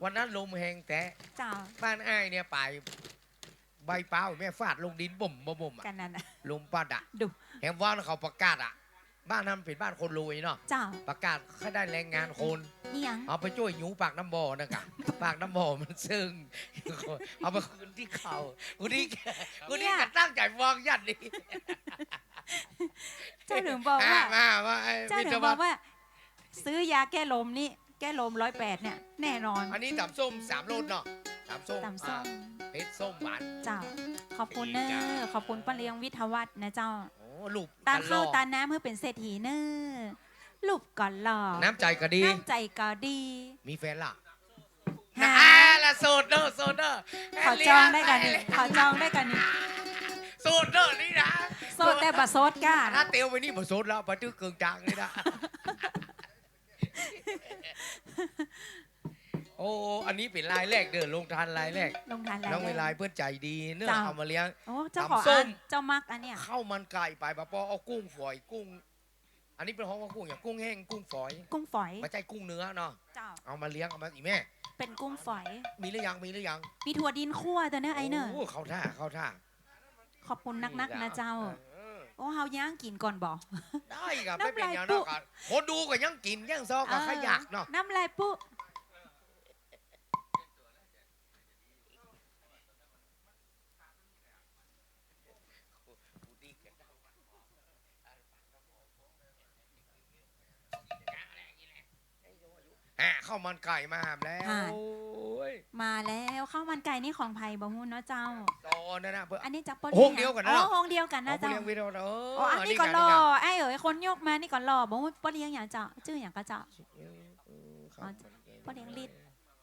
วันนั้นลมแฮงแต๊ เจ้า บ้านอ้ายเนี่ยป๋าย ใบพร้าวแม่ฟาดลงดินบ่มบ่บ่มอะ กะนั้นน่ะ ลมปั๊ดอะ ดู แฮงว่าเขาประกาศอะ บ้านนั้นเป๋นบ้านคนรวยเนาะ เจ้า ประกาศให้ได้แรงงานคน อิหยัง เอาไปจ้วยหยูปากน้ำบ่อนั่นกะ ปากน้ำบ่อมันเซิ่ง เอาไปคืนตี้เขา กูนี่ กูนี่ เนี่ย กะตั้งใจ๋ฟังยันนี่ เจ้าเถิงบอกว่า มา มา มา ไอ้ เจ้าเถิงบอกว่า วิศวะ ซื้อยาแก้ลมนี่ แก้ลมร้อยแปดเนี่ย แน่นอน อันนี้ต๋ำส้มสามรสเนาะ ต๋ำส้ม ต๋ำส้ม อ่า เผ็ดส้มหวาน เจ้า ขอบคุณเน้อ ดีจ้า ขอบคุณป้อเลี้ยงวิทยาวัฒน์นะเจ้า โอ้ ลูก ตานข้าว ก็หล่อ ตานน้ำหื้อเป๋นเศรษฐีเน้อ ลูกก็หล่อ น้ำใจ๋ก็ดี น้ำใจ๋ก็ดี มีแฟนละ ฮะ อ่า ละโสดเน้อ โสดเน้อ ขอจองได้ก่อนนี่ ขอจองได้ก่อนนี่ โสดเน้อนี่นะ โสดแต่บ่โสดก้า ถ้าเตียวไปนี่บ่โสดแล้ว ไปตึกเกิงจางนี่นะ โอ้ อันนี้เป๋นรายแรกเด้อ โฮงตานรายแรก โฮงตานรายแรก น้องวิไลเปิ้นใจ๋ดีเน้อ เจ้า เอามาเลี้ยง โอ้ เจ้าของ ต๋ำส้ม อัน เจ้ามักอันเนี่ย ข้าวมันไก่ป๋ายบ่ปอ เอากุ้งฝอย กุ้ง อันนี้เปิ้นฮ้องว่ากุ้งหยัง กุ้งแห้ง กุ้งฝอย กุ้งฝอย บ่ใจ้กุ้งเนื้อเนาะ เจ้า เอามาเลี้ยง เอามา อี่แม่ เป๋นกุ้งฝอย มีหรือยัง มีหรือยัง มีถั่วดินคั่วตวยเน้อไอ้เน้อ โอ้ เข้าท่า เข้าท่า ขอบคุณนักๆ นะเจ้า เออ โอ้ เฮาย่างกิ๋นก่อนบ่ ได้ครับ น้ำลาย ไม่เป๋นหยังเนาะ ปุ๊ ครับ คนดูก็ยังกิ๋นยังซอก็ เออ ใค่อยากเนาะ น้ำลายปุ๊ อ่ะ ข้าวมันไก่มาหามแล้ว ค่ะ โอ้ย มาแล้ว ข้าวมันไก่นี่ของใผบ่ฮู้เนาะเจ้า ตอนนั้นน่ะ เปิ้น อันนี้จะป้อ โฮงเดียวกั๋นนะ อ๋อ โฮงเดียวกั๋นนะเจ้า อ๋อ ป้อเลี้ยงวิทยาวัฒน์ เออ อ๋อ อันนี้ก็หล่อ อันนี้ก็ ไอ้เอ๋ย คนยกมานี่ก็หล่อ บ่ฮู้ป้อเลี้ยงหยังเจ้า จื้อหยังก็เจ้า เออ เออ ครับ อ๋อ ป้อเลี้ยงฤทธิ์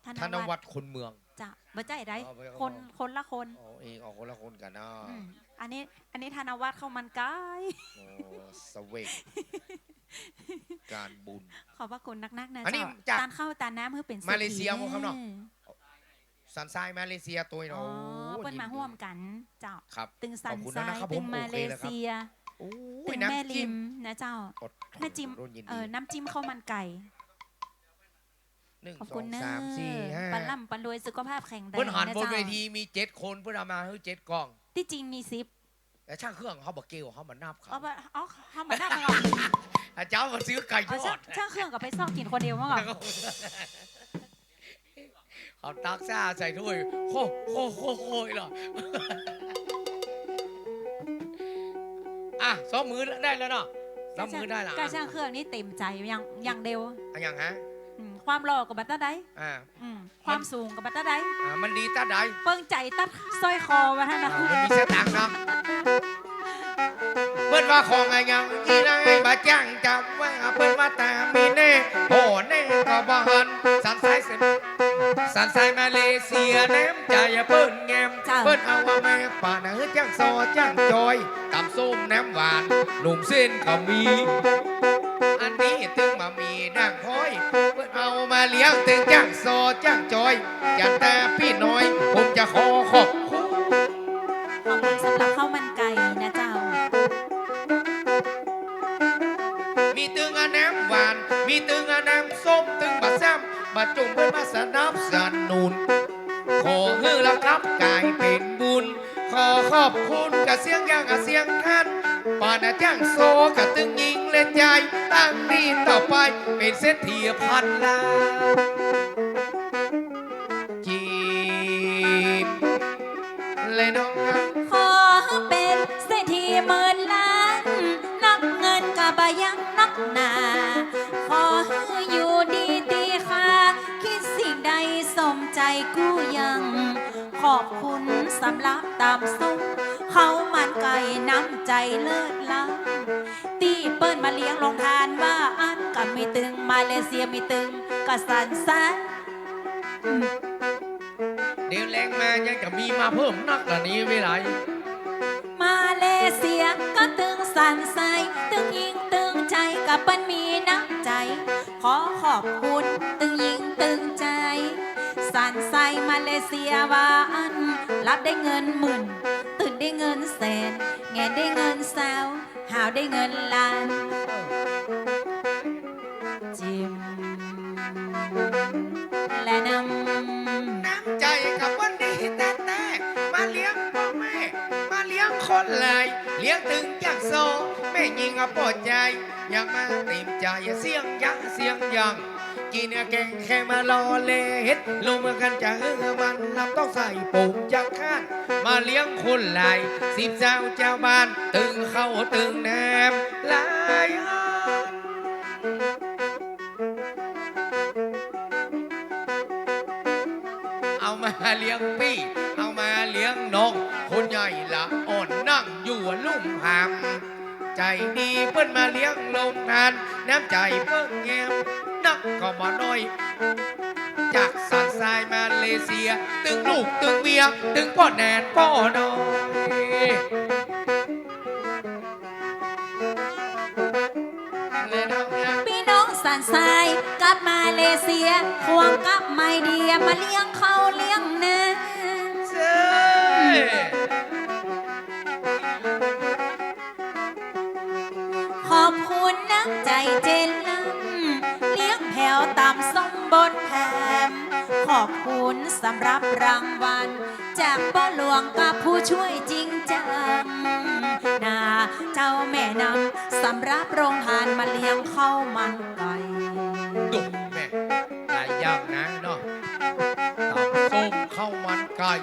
ธนวัฒน์ ธนวัฒน์คนเมือง เจ้า บ่ใจ้ใด๋ อ๋อ บ่ใจ้ คน คนละคน อ๋อ เอง อ๋อ คนละคนกั๋นเนาะ อืม อันนี้ อันนี้ธนวัฒน์ข้าวมันไก่ โอ้ เสวก การบุญ ขอบพระคุณนักๆ นะ อันนี้ เจ้า จาก ตานข้าวตานน้ำหื้อเป๋นเศรษฐี มาเลเซีย เน้อ ครับเนาะ สันทรายมาเลเซียตวยเนาะ อ๋อ โอ้ เปิ้นมา ยินดี ฮ่วมกั๋นเจ้า ครับ ตึงสันทราย ขอบคุณนะครับ ตึงมาเลเซีย ผมโอเคแล้วครับ โอ้ย ตึงแม่ริม น้ำจิ้ม นะเจ้า โอ้โห แม่ริม ยินดี เอ่อ น้ำจิ้มข้าวมันไก่ หนึ่ง ขอบคุณเน้อ สอง สาม สี่ ห้า ปะล่ำปะรวยสุขภาพแข็งแรง เปิ้นหัน นะเจ้า บนเวทีมีเจ็ดคน เปิ้นเอามาหื้อเจ็ดกล่อง ตี้จริงมีสิบ แต่ช่างเครื่องเขาบ่เกี่ยว เขามานับเขา เอาบ่ เอา เขามานับเขา อาจารย์มาซื้อไก่ทอด เอาช่าง ช่างเครื่องก็ไปซอกกิ๋นคนเดียวมั้งเหรอ เขาตักซ่าใส่ถ้วย โค โค โค โค อีหรอ อ่ะ สองมือได้แล้วเนาะ สองมือได้ละ ก็ช่างเครื่องนี่เต็มใจ๋อย่าง อย่างเดียว อะหยังฮะ อืม ความหล่อก็บ่ตั๊ดใด อ่า อืม ความสูงก็บ่ตั๊ดใด อ่า มันดีตั๊ดใด เปิ้งใจ๋ตั๊ดสร้อยคอว่าหั้นนะ อ่า มันมีสตางค์เนาะ เปิ้นว่าของอะหยังอีนายบ่จ้างจำว่า เปิ้นว่าต๋ามีแน่ โอ้ แน่ก็บ่หัน สันทรายเสมอ สันทรายมาเลเซีย แหนมใจ๋เปิ้นแงม เจ้า เปิ้นเอาว่าแม่ป้านะ จ้างซอจ้างจอย ต๋ำส้มแหนมหวาน หนมเส้นก็มี อันนี้ตึงบ่าหมี่ด่างพร้อย เปิ้นเอามาเลี้ยง ตึงจ้างซอจ้างจอย จันตาปี้น้อย ผมจะขอขอบคุณ ขอบคุณสำหรับข้าวมันไก่นะเจ้า มีตึงอะแหนมหวาน มีตึงอะแหนมส้ม ตึงบ่าซ้ำบ่าจุ่ม เปิ้นมาสนับสนุน ขอหื้อละครับก๋ายเป๋นบุญ ขอขอบคุณกะเสี้ยงอย่างกะเสี้ยงคัน ป้านะจ้างซอกะตึงยิงเล่นใหญ่ ตั้งนี้ต่อไปเป๋นเศรษฐีพันล้าน จีบเลยน้องครับ ขอหื้อเป๋นเศรษฐีหมื่นล้าน นับเงินกะบ่ยังนักหนา ขอหื้ออยู่ดีตี้คา คิดสิ่งใดสมใจ๋กู้ยัง ขอบคุณสำหรับต๋ำส้ม ข้าวมันไก่น้ำใจ๋เลิศล้ำ ตี้เปิ้นมาเลี้ยงโฮงตานว่าอั้น กะมีตึงมาเลเซีย มีตึงกะสันทราย เดี๋ยวแลงมายังจะมีมาเพิ่มนักละนี้วิไล มาเลเซียกะตึงสันทราย ตึงยิงตึงใจ๋กะเปิ้นมีน้ำใจ๋ ขอขอบคุณตึง มาเลเซียว่าอั้น หลับได้เงินหมื่น ตื่นได้เงินแสน แหงนได้เงินซาว หาวได้เงินล้าน จิม และน้ำ น้ำใจ๋กับเปิ้นดีแต๊ๆ มาเลี้ยงป้อแม่ มาเลี้ยงคนหลาย เลี้ยงตึงจักซอ แม่ญิงอะปอใจ๋ อยากมาเต็มใจ๋ เสี้ยงยัง เสี้ยงยัง กิ๋นแกงแค มาลอเลเฮ็ด ลมกั๋นจะหื้อมัน น้ำต้องใส่ปู๋จักขัด มาเลี้ยงคนหลาย สิบเจ้า เจ้าบ้าน ตึงข้าวตึงน้ำ หลายอัน เอามาเลี้ยงปี้ เอามาเลี้ยงน้อง คนใหญ่ละอ่อนนั่งอยู่ลุ่มหาม ใจ๋ดีเปิ้นมาเลี้ยงโฮงทาน น้ำใจ๋เปิ้นแงมนักก็บ่น้อย จากสันทรายมาเลเซีย ตึงลูกตึงเมีย ตึงป้อแหงนป้อน้อย ปี้น้องสันทรายกับมาเลเซีย ควงกับไมเดีย มาเลี้ยงข้าวเลี้ยงน้ำ เจ้ย ขอบคุณน้ำใจ๋เจนล้ำ เลี้ยงแผวต๋ำส้มบนแถม ขอบคุณสำหรับรางวัล จากป้อหลวงกับผู้ช่วยจริงจัง น่าเจ้าแม่นำ สำหรับโฮงทานมาเลี้ยงข้าวมันไก่ ดูแม่ หลายอย่างนะเนาะ ต๋ำส้มข้าวมันไก่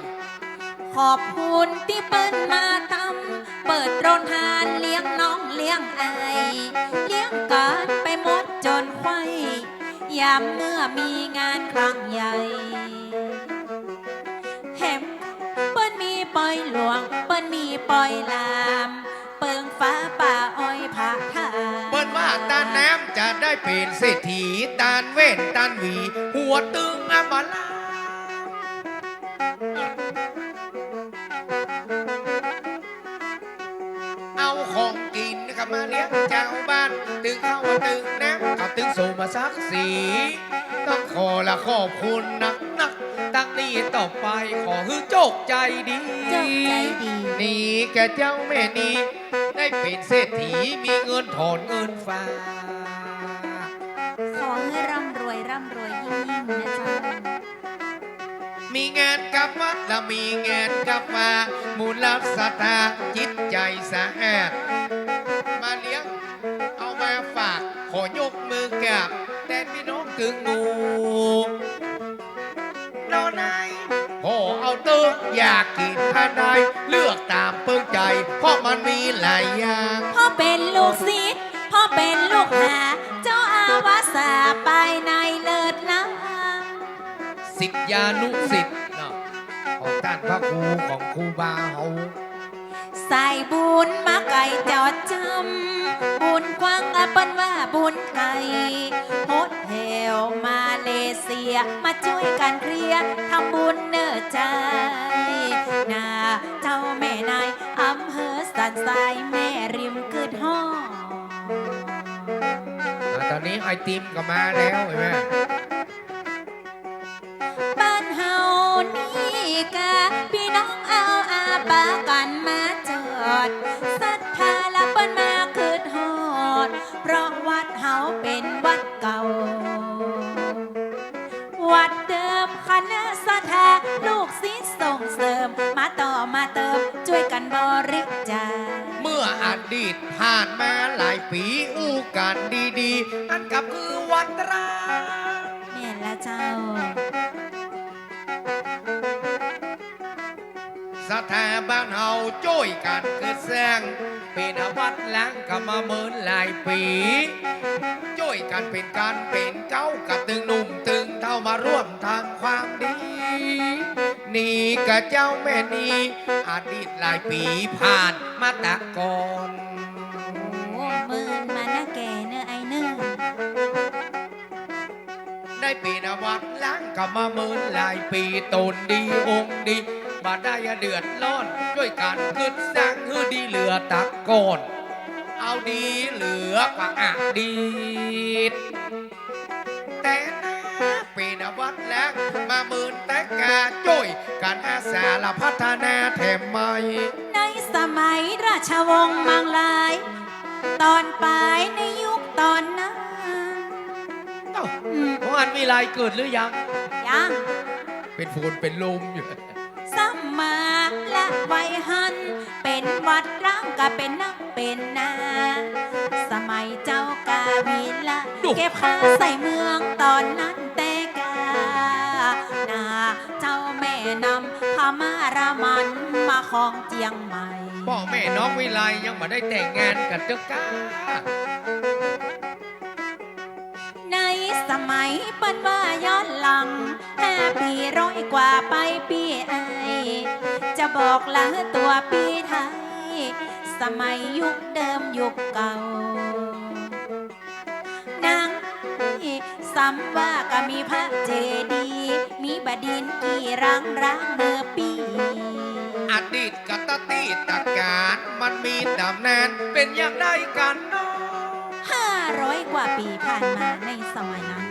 ขอบคุณตี้เปิ้นมาตำ เปิดโฮงทานเลี้ยงน้องเลี้ยงอ้าย เลี้ยงกั๋นไปหมดจ๋นไขว้ ยามเมื่อมีงานครั้งใหญ่ แหมเปิ้นมีปอยหลวง เปิ้นมีปอยหลาม เปิงฟ้าป่าอ้อยผาถ่าน เปิ้นว่าต้านน้ำจะได้เป๋นเศรษฐี ต้านแว่นต้านหวี หัวตึงอำมาลา เอาของกิ๋นก็มาเลี้ยงจาวบ้าน ตึงข้าวตึงน้ำ กับตึงสมศักดิ์ศรี ต้องขอละขอบคุณนักๆ ตั้งนี้ต่อไปขอหื้อโจคใจ๋ดี โจคใจ๋ดี นี่แก่เจ้าแม่นี้ ได้เป๋นเศรษฐี มีเงินถอนเงินฝาก ขอหื้อร่ำรวยร่ำรวยยิ่งๆ นะเจ้า มีงานกับวัดและมีงานกับวา หมู่เหล่าศรัทธาจิตใจ๋สะอาด มาเลี้ยง เอามาฝาก ขอยกมือกราบแตนปี้น้องตึงหมู่ นอไหน ขอเอาเต๊อะ อยากกิ๋นอันใด เลือกต๋ามเปิงใจ๋ เพราะมันมีหลายอย่าง เพราะเป๋นลูกศิษย์ เพราะเป๋นลูกหา เจ้าอาวาสาไปในเลิศล้ำ ศิษยานุศิษย์เนาะ ของต้านพระครู ของครูบาเฮา สายบุญมาไก๋จอดจำ บุญกว้างอะเปิ้นว่าบุญไก๋ ฮดแหวมาเลเซีย มาจ้วยกั๋นเคลียร์ ทำบุญเน่อใจ๋ น่าเจ้าแม่นาย อำเภอสันทราย แม่ริมกึ๊ดฮ้อ อ่า ต๋อนนี้ไอติมก็มาแล้ว หันก่อ บ้านเฮานี่กา ปี้น้องเอาอาปากั๋นมาจอด ศรัทธาละเปิ้นมากึ๊ดฮอด เพราะวัดเฮาเป๋นวัดเก่า วัดเดิม คณะศรัทธา ลูกศิษย์ส่งเสริม มาต่อมาเติม จ้วยกั๋นบริจาค เมื่ออดีตผ่านมาหลายปี๋ อู้กั๋นดีๆ อันก็คือวัดร้าง แม่นละเจ้า ศรัทธาบ้านเฮาจ้วยกั๋นกึ๊ดสร้าง เป๋นวัดร้างก็มาเมินหลายปี๋ จ้วยกั๋นเป๋นก๋านเป๋นเก๊า กับตึงหนุ่มตึงเฒ่ามาร่วมทำความดี นี่กาเจ้าแม่นี้ อดีตหลายปี๋ผ่านมาตะก่อน โอ้ เมินมานะแก่เนอะไอ้เนอะ ได้เป๋นวัดร้างก็มาเมินหลายปี๋ ต๋นดีองค์ดี บ่ได้เดือดร้อน จ้วยกั๋นกึ๊ดสร้างหื้อดีเหลือตะก่อน เอาดีเหลือกว่าอดีต แต่นะเป๋นวัดร้าง มาเมินแต่ก จ้วยกั๋นอาสาละพัฒนาแถมใหม่ ในสมัยราชวงศ์มังราย ต๋อนป๋ายในยุคต๋อนนั้น เอ้า อืม พ่ออั้นวิไลเกิดหรือยัง ยัง เป๋นฝนเป๋นลมอยู่ สมาละวัยหั้น เป๋นวัดร้างก็เป๋นนักเป๋นหนา สมัยเจ้าก้าวิไล ดู เก็บข้าใส่เมืองต๋อนนั้นแต่ก้า หน้าเจ้าแม่นำพม่ารามันมาครองเจียงใหม่ ป้อแม่น้องวิไลยังบ่ได้แต่งงานกั๋นเต๊อะก้า ในสมัยเปิ้นว่าย้อนหลัง ห้าปี๋ร้อยกว่าไปปี้เอ๋ย จะบอกละหื้อตั๋วปี้ไทย สมัยยุคเดิมยุคเก่า นางสำว่าก็มีพระเจดีย์ มีบ่าดินกี่รังร้างเน่อปี้ อดีตกะอดีตก๋าน มันมีต๋ำนาน เป๋นอย่างใดกั๋นเนาะ ห้าร้อยกว่าปี๋ผ่านมาในสมัยนั้น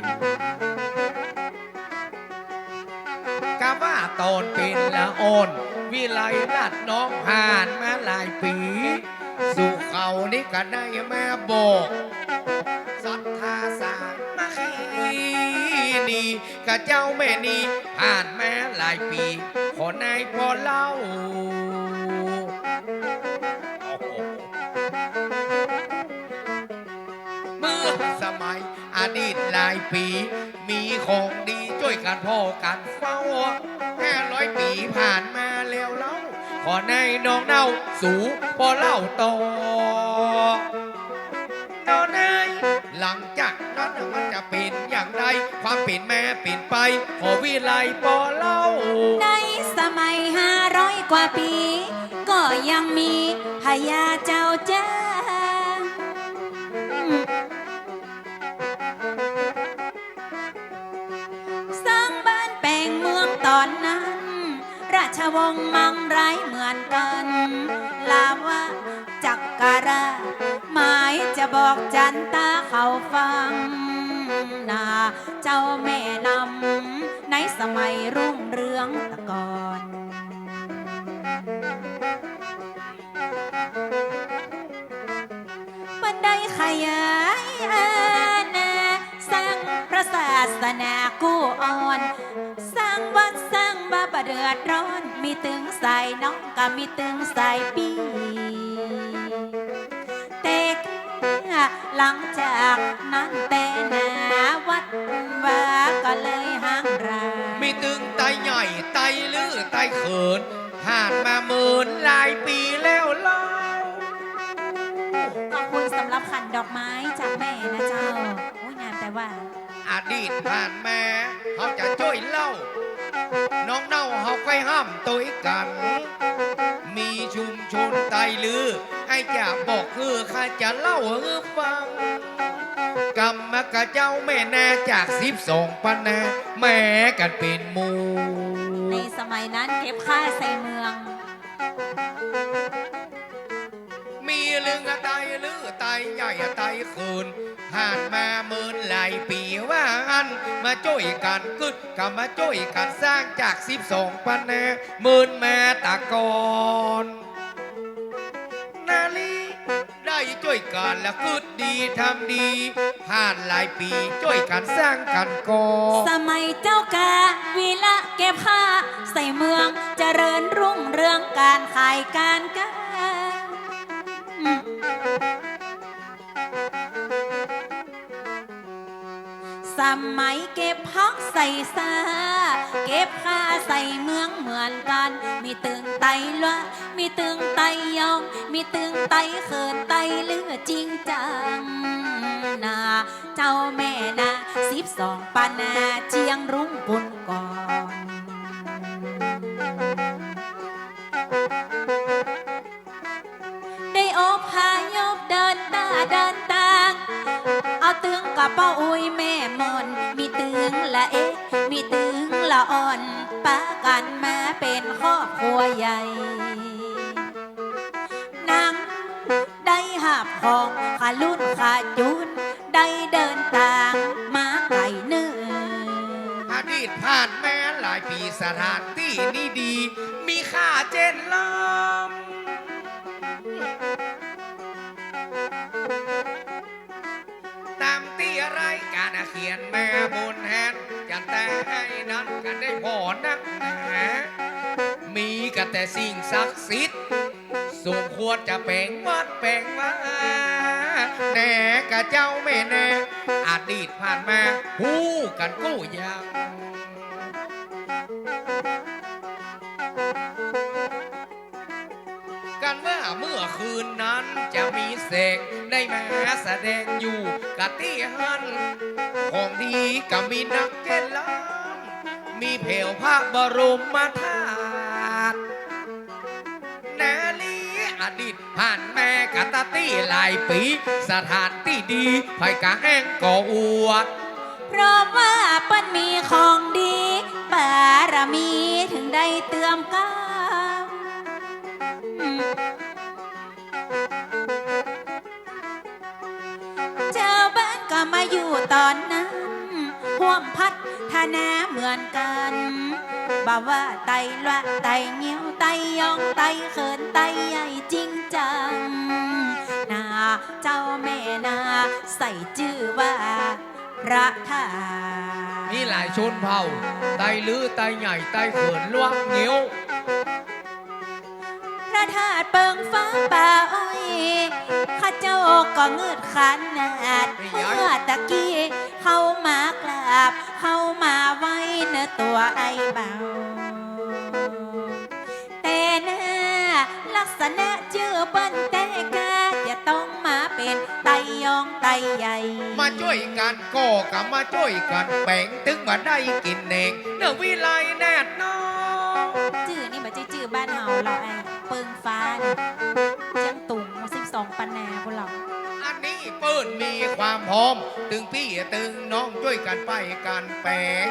กาว่าต๋อนเป๋นละอ่อน วิไลราชน้องผ่านมาหลายปี๋ สุเหร่านี้ก็ได้มาบอก ศรัทธาสามัคคีนี่ กาเจ้าแม่นี้ผ่านมาหลายปี๋ ขอในพ่อเล่า โอ้โห เมื่อสมัยอดีตหลายปี๋ มีของดีจ้วยกั๋นผ่อกั๋นเฝ้า ห้าร้อยปี๋ผ่านมาแล้วเล่า ขอในน้องเน่าสู่พ่อเล่าต่อ ต๋อนนั้นหลังจากนั้นมันจะเป๋นอย่างใด ความเป๋นมาเป๋นไป ขอวิไลพ่อเล่า ในสมัยห้าร้อยกว่าปี๋ ก็ยังมีพญาเจ้าจ้า สร้างบ้านแป๋งเมืองต๋อนนั้น ราชวงศ์มังรายเหมือนกั๋น ลาวะจักราช หมายจะบอกจันตาเขาฟัง หน้าเจ้าแม่นำ ในสมัยรุ่งเรืองตะก่อน เปิ้นได้ขยายอาณา สร้างพระศาสนากู้อ่อน สร้างวัดสร้างวาบ่เดือดร้อน มีตึงสายน้องก็มีตึงสายปี้ แต่หลังจากนั้นแต่นาวัดวาก็เลยฮ้างร้าง มีตึงไตใหญ่ไตลื้อไตเขิน ผ่านมาเมินหลายปี๋แล้วเล่า ขอบคุณสำหรับขันดอกไม้จากแม่นะเจ้า โอ้ย งามแต่ว่า อดีตผ่านมา เฮาจะจ้วยเล่า น้องเน่าเฮาใค่ห้ามตวยกั๋น มีชุมชนไตลื้อ ไอ้จะบอกคือข้าจะเล่าหื้อฟัง กำมะกะเจ้าแม่นาจากสิบสองปันนา แม้กั๋นเป๋นหมู่ ในสมัยนั้นเก็บข้าใส่เมือง มีตึงไตลื้อไตใหญ่ไตเขิน ผ่านมาเมินหลายปี๋ว่าอั้น มาจ้วยกั๋นกึ๊ด ก็มาจ้วยกั๋นสร้างจากสิบสองปันนา เมินมาตะก่อน นาลี ได้จ้วยกั๋นละกึ๊ดดีทำดี ผ่านหลายปี๋จ้วยกั๋นสร้างกั๋นก่อ สมัยเจ้าก้าวิไลเก็บข้าใส่เมือง เจริญรุ่งเรืองก๋านขายก๋านก๊า สมัยเก็บฮอกใส่ซ้า เก็บข้าใส่เมืองเหมือนกั๋น มีตึงไตลัว มีตึงไตยอง มีตึงไตเขินไตลื้อจริงจัง นาเจ้าแม่นา สิบสองปันนาเจียงรุ้งปุ้นก่อน ได้อพยพเดินตาเดินตาง เอาตึงกระเป๋าอุ้ยแม่หม่อน มีตึงละเอ๊ะ มีตึงละอ่อน ปะกั๋นมาเป๋นครอบครัวใหญ่ นางได้หับของขาลุ่นขาจุน ได้เดินตางมาไก๋เนิ่น อดีตผ่านมาหลาย ปี๋สถานตี้นี้ดี มีค่าเจ้นล้ำ ต๋ามตี้รายก๋านเขียนมาบนหั้น จันแต๊นั้นกั๋นได้ผ่อนักหนา มีกั๋นแต่สิ่งศักดิ์สิทธิ์ สมควรจะแป๋งวัดแป๋งวา แน่กาเจ้าแม่แน่ อดีตผ่านมา ฮู้กั๋นกู้อย่าง กั๋นว่าเมื่อคืนนั้นจะมีแสง ได้มาแสดงอยู่กาตี้หั้น ของดีก็มีนักเจ้นล้ำ มีแผวพระบรมธาตุ นาลีอดีตผ่านมากั๋นตะตี้หลายปี๋ สถานตี้ดี ใผก็แอ้งก็อวด เพราะว่าเปิ้นมีของดี บารมีถึงได้เติมเกล้า เจ้าบ้านก็มาอยู่ต๋อนนั้น ฮ่วมพัฒนาเหมือนกั๋น บ่ว่าไตลัวไตเงี้ยว ไตยอง ไตเขิน ไตใหญ่จริงจัง นาเจ้าแม่นา ใส่จื้อว่าพระธาตุ มีหลายชนเผ่า ไตลือ ไตใหญ่ ไตเขิน ลัวเงี้ยว พระธาตุเปิงฟ้าป่าอ้อย ข้าเจ้าก็งืดขนาด เมื่อตะกี้เข้ามากราบ เข้ามาไหว้เนื้อตั๋วไอ้เบา แต่เน่อลักษณะจื้อเปิ้นแต๊ก็จะต้องมาเป๋นไตยองไตใหญ่ มาจ้วยกั๋นก่อ ก็มาจ้วยกั๋นแป๋ง ตึงบ่าได้กิ๋นแหนง เน่อวิไลแนดน้อง จื้อนี่บ่ใจ้จื้อบ้านเฮาหรอก ไอ้เปิงฟ้าเนี่ย เจียงตุง สิบสองปันนาพุ้นหรอก อันนี้เปิ้นมีความพร้อม ตึงปี้ตึงน้องจ้วยกั๋นไปกั๋นแป๋ง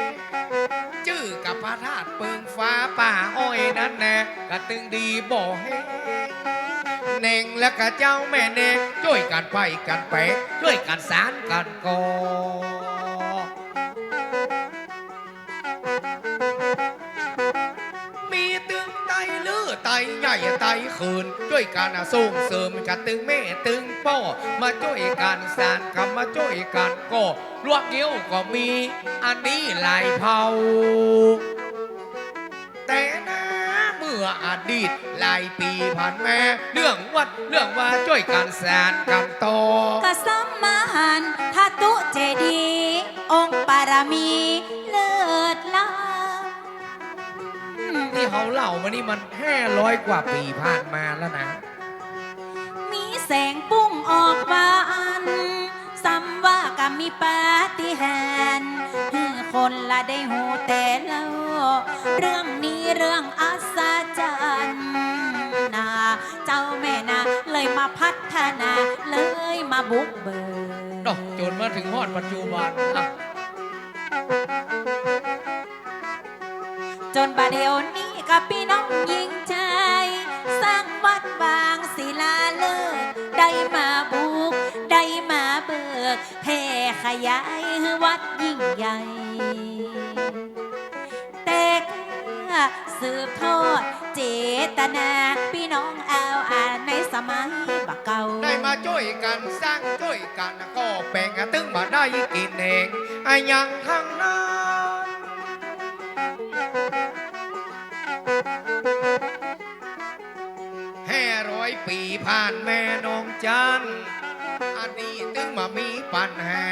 จื้อกับพระธาตุเปิงฟ้าป่าอ้อยนั้นแน่ ก็ตึงดีบ่แฮง แหนงและกาเจ้าแม่แน่ จ้วยกั๋นไปกั๋นแป๋ง จ้วยกั๋นสานกั๋นก่อ มีตึงไตลือ ไตใหญ่ ไตเขิน จ้วยกั๋นส่งเสริม กั๋นตึงแม่ตึงป้อ มาจ้วยกั๋นสาน ก็มาจ้วยกั๋นก่อ ลัวเงี้ยวก็มี อันนี้หลายเผ่า แต่นาเมื่ออดีตหลายปี๋ผ่านมา เรื่องวัดเรื่องวาจ้วยกั๋นสานกั๋นต่อ ก็ซ้ำมาหันทาตุเจดีย์ องค์บารมีเลิศล้ำ ตี้เฮาเล่ามานี่มันห้าร้อยกว่าปี๋ผ่านมาแล้วนะ มีแสงปุ้งออกว่าอั้น ซ้ำว่าก็มีปาฏิหาริย์ หื้อคนละได้ฮู้แต่เล่า เรื่องนี้เรื่องอัศจรรย์นา เจ้าแม่นา เลยมาพัฒนา เลยมาบุกเบิก เนาะ จ๋นมาเถิงฮอดปัจจุบัน อ่ะ จ๋นบ่าเดี่ยวนี้ก็ปี้น้องหญิงใจ๋ สร้างวัดวางศิลาฤกษ์ ได้มาบุก ได้มาเบิก แผ่ขยายหื้อวัดยิ่งใหญ่ แต่ก็สืบทอดเจตนา ปี้น้องเอาอาในสมัยบ่าเก่า ได้มาจ้วยกั๋นสร้างจ้วยกั๋นก่อแป๋ง ตึงบ่าได้กิ๋นแหนงอะหยังตังนั้น ห้าร้อยปี๋ผ่านมาน้องจัน อันนี้ตึงบ่ามีปัญหา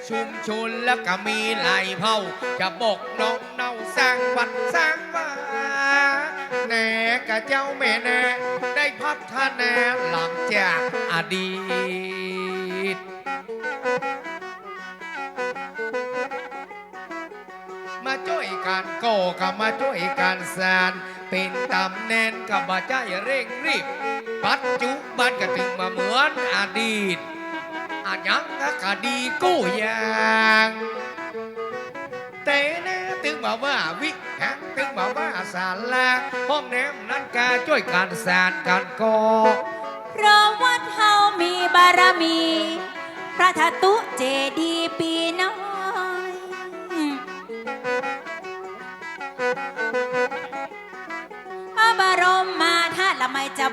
ชุมชนและก็มีหลายเผ่า จะบอกน้องเนาสร้างวัดสร้างวา แน่กาเจ้าแม่แน่ ได้พัฒนาหลังจากอดีต มาจ้วยกั๋นก่อ ก็มาจ้วยกั๋นสาน เป๋นต๋ามแหน่งก็บ่ใจ้เร่งรีบ ปัจจุบันก็ตึงบ่าเหมือนอดีต อะหยังก็ดีกู้อย่าง แต่นาตึงบ่าว่าวิหาร ตึงบ่าว่าศาลา ห้องน้ำนั้นก็จ้วยกั๋นสานกั๋นก่อ เพราะวัดเฮามีบารมี พระธาตุเจดีย์ปี้น้อง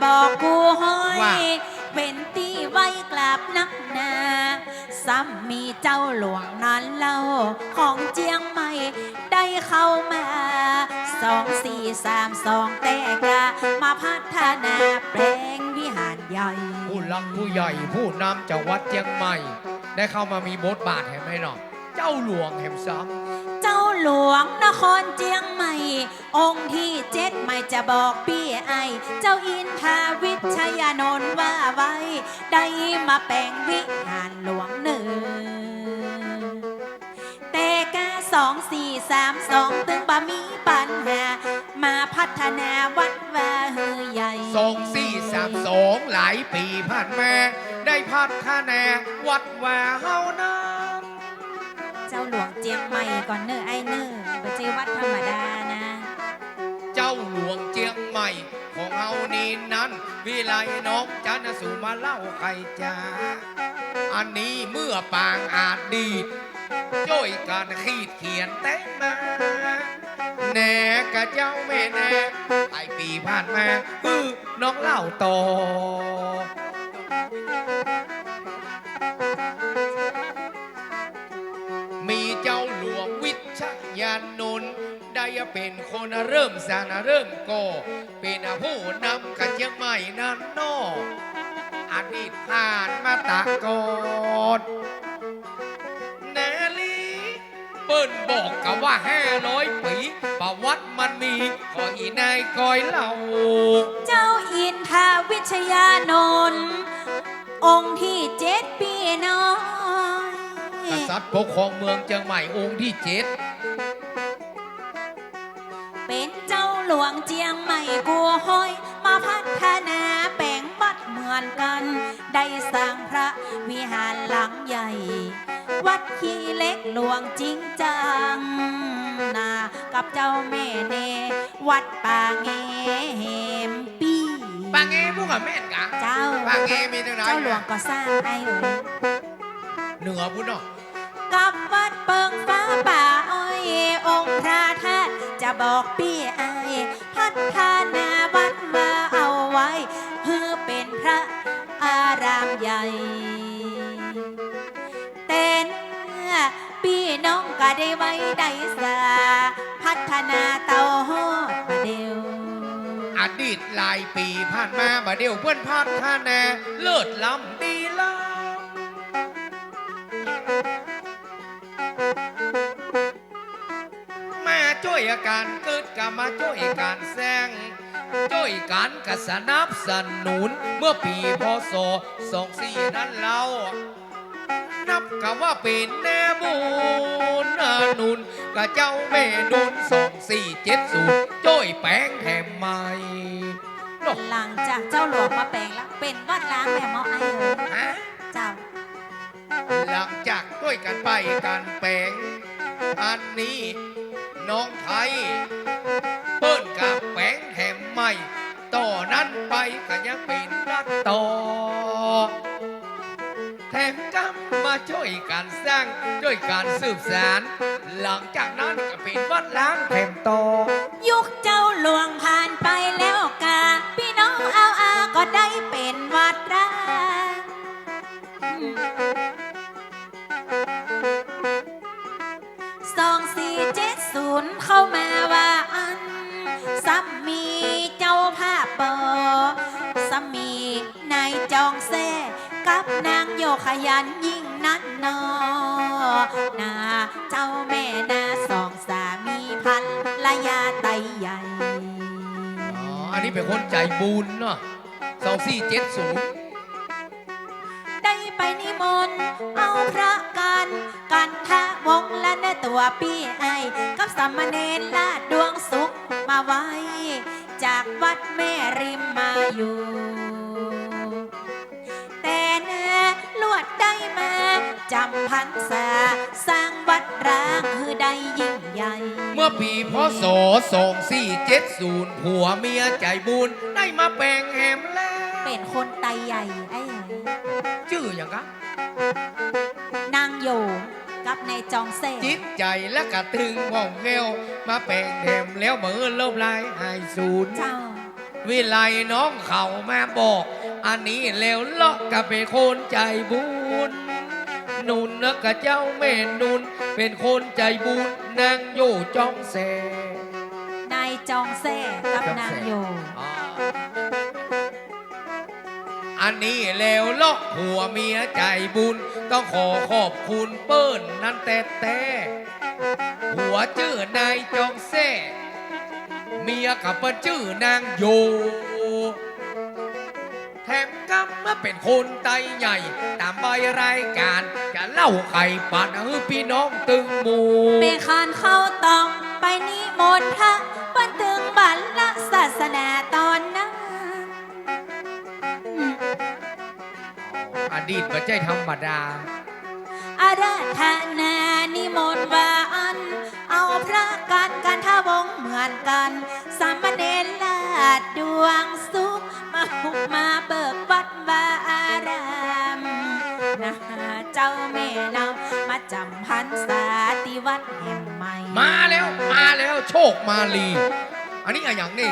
บอกกูฮ้อย ว่า เป๋นตี้ไหว้กราบนักหนา ซ้ำมีเจ้าหลวงนั้นเล่า ของเจียงใหม่ ได้เข้ามา สองสี่สามสอง แต่กล้า มาพัฒนาแป๋งวิหารใหญ่ ผู้หลักผู้ใหญ่ ผู้นำจังหวัดเจียงใหม่ ได้เข้ามามีบทบาทแหมเนาะ เจ้าหลวงแหมซ้ำ เจ้าหลวงนครเจียงใหม่ องค์ตี้เจ็ด หมายจะบอกปี้ไอ้ เจ้าอินทาวิชยานนท์ว่าไว้ ได้มาแป๋งวิหารหลวงเน่อ แต่กล้า สองสี่สามสอง ตึงบ่มีปัญหา มาพัฒนาวัดวาหื้อใหญ่ สองสี่สามสอง หลายปี๋ผ่านมา ได้พัฒนาวัดวาเฮานั้น เจ้าหลวงเจียงใหม่ก่อนเน่อไอ้เน่อ บ่ใจ้วัดธรรมดานะ เจ้าหลวงเจียงใหม่ของเฮานี้นั้น วิไลน้องจันทร์สุมาเล่าใค่จ๋า อันนี้เมื่อปางอดีต จ้วยกั๋นขีดเขียนแต่งมา แน่กาเจ้าแม่แน่ หลายปี๋ผ่านมา หื้อน้องเล่าต่อ มีเจ้าหลวงวิชยานนท์ ได้เป๋นคนเริ่มสร้างเริ่มก่อ เป๋นผู้นำกั๋นเจียงใหม่นั้นเนาะ อดีตผ่านมาตะก่อน นาลี เปิ้นบอกกั๋นว่าห้าร้อยปี๋ ประวัติมันมี ขออีนายกอยเล่า เจ้าอินทาวิชยานนท์ องค์ตี้เจ็ด ปี้น้อง กษัตริย์ปกครองเมืองเจียงใหม่องค์ตี้เจ็ด เป๋นเจ้าหลวงเจียงใหม่กู้ฮ้อย มาพัฒนาแป๋งวัดเหมือนกั๋น ได้สร้างพระวิหารหลังใหญ่ วัดขี้เหล็กหลวงจริงจังนา กับเจ้าแม่แน่ วัดป่าแงแหมปี้ ป่าแงพวกก็แม่นกา เจ้า ป่าแงมีตรงไหน เจ้าหลวงก็สร้างไอ้เอ๋ย เหนือพุ้นเนาะ กับวัดเปิงฟ้าป่าอ้อย องค์พระธาตุจะบอกปี้ไอ้ พัฒนาวัดมาเอาไว้ หื้อเป๋นพระอารามใหญ่ แต่เน่อปี้น้องก็ได้ไหว้ได้สา พัฒนาเต้าฮอดบ่าเดี่ยว อดีตหลายปี๋ผ่านมา บ่าเดี่ยวเปิ้นพัฒนาเลิศล้ำดีล้ำ มาจ้วยกั๋นกึ๊ดก็มาจ้วยกั๋นสร้าง จ้วยกั๋นก็สนับสนุน เมื่อปี๋ พ.ศ. สองสี่ นั้นเล่า นับกั๋นว่าเป๋นแน่บุญหนุน กับเจ้าแม่นุน สองสี่เจ็ดศูนย์ จ้วยแป๋งแถมใหม่เนาะ หลังจากเจ้าหลวงมาแป๋งแล้ว เป๋นวัดล้างแหมเมาะไอ้เอ๋ย ฮะ เจ้า หลังจากจ้วยกั๋นไปกั๋นแป๋ง อันนี้น้องไทย เปิ้นก็แป๋งแถมใหม่ ต่อนั้นไปก็ยังเป๋นวัดต่อ แถมกำมาจ้วยกั๋นสร้าง จ้วยกั๋นสืบสาน หลังจากนั้นก็เป๋นวัดล้างแถมต่อ ยุคเจ้าหลวงผ่านไปแล้วกา ปี้น้องเอาอาก็ได้เป๋นวัดร้าง สองสี่เจ็ดศูนย์ เข้ามาว่าอั้น ซ้ำมีเจ้าภาพปอ ซ้ำมีนายจองแซ่ กับนางโยขยันยิ่งนักหนอ นาเจ้าแม่นาสองสามีภรรยาไตใหญ่ อ๋อ อันนี้เป๋นคนใจ๋บุญเนาะ สองสี่เจ็ดศูนย์ ได้ไปนิมนต์เอาพระกัน กันทะวงศ์และเน่อตั๋วปี้ไอ้ กับสามเณรราชดวงสุขมาไหว้ จากวัดแม่ริมมาอยู่ แต่เน่อลวดได้มาจ๋ำพรรษา สร้างวัดร้างหื้อได้ยิ่งใหญ่ เมื่อปี๋ พ.ศ. สองสี่เจ็ดศูนย์ ผัวเมียใจ๋บุญได้มาแป๋งแหมแล้ว เป๋นคนไตใหญ่ไอ้ จื้อหยังกะ นางโยกับนายจองแซ่ จิตใจ๋และกระตึงผ่องแผ้ว มาแป๋งแหมแล้วบ่หื้อลบลายหายสูญ เจ้า วิไลน้องเขามาบอก อันนี้แล้วเลาะก็เป๋นคนใจ๋บุญ หนุนนะกะเจ้าแม่หนุน เป๋นคนใจ๋บุญ นางโยจองแซ่ นายจองแซ่กับนางโย อ๋อ อันนี้แล้วเลาะผัวเมียใจ๋บุญ ต้องขอขอบคุณเปิ้นนั้นแต๊ๆ ผัวจื้อนายจองแซ่ เมียก็เปิ้นจื้อนางโย แถมกำมาเป๋นคนไตใหญ่ ต๋ามใบรายก๋าน จะเล่าไขปันหื้อปี้น้องตึงหมู่ เป๋นคานเข้าตองไปนิมนต์พระ เปิ้นตึงบัลละศาสนาต๋อนนั้น อดีตบ่ใจ้ธรรมดา อาราธนานิมนต์ว่าอั้น เอาพระกั๋น กันทะวงศ์เหมือนกั๋น สามเณรราชดวงสุข มาบุกมาเบิกวัดวาอาราม นะเจ้าแม่เนาะ มาจ๋ำพรรษาตี้วัดแห่งใหม่ มาแล้ว มาแล้ว โชคมาลี อันนี้อะหยังนี่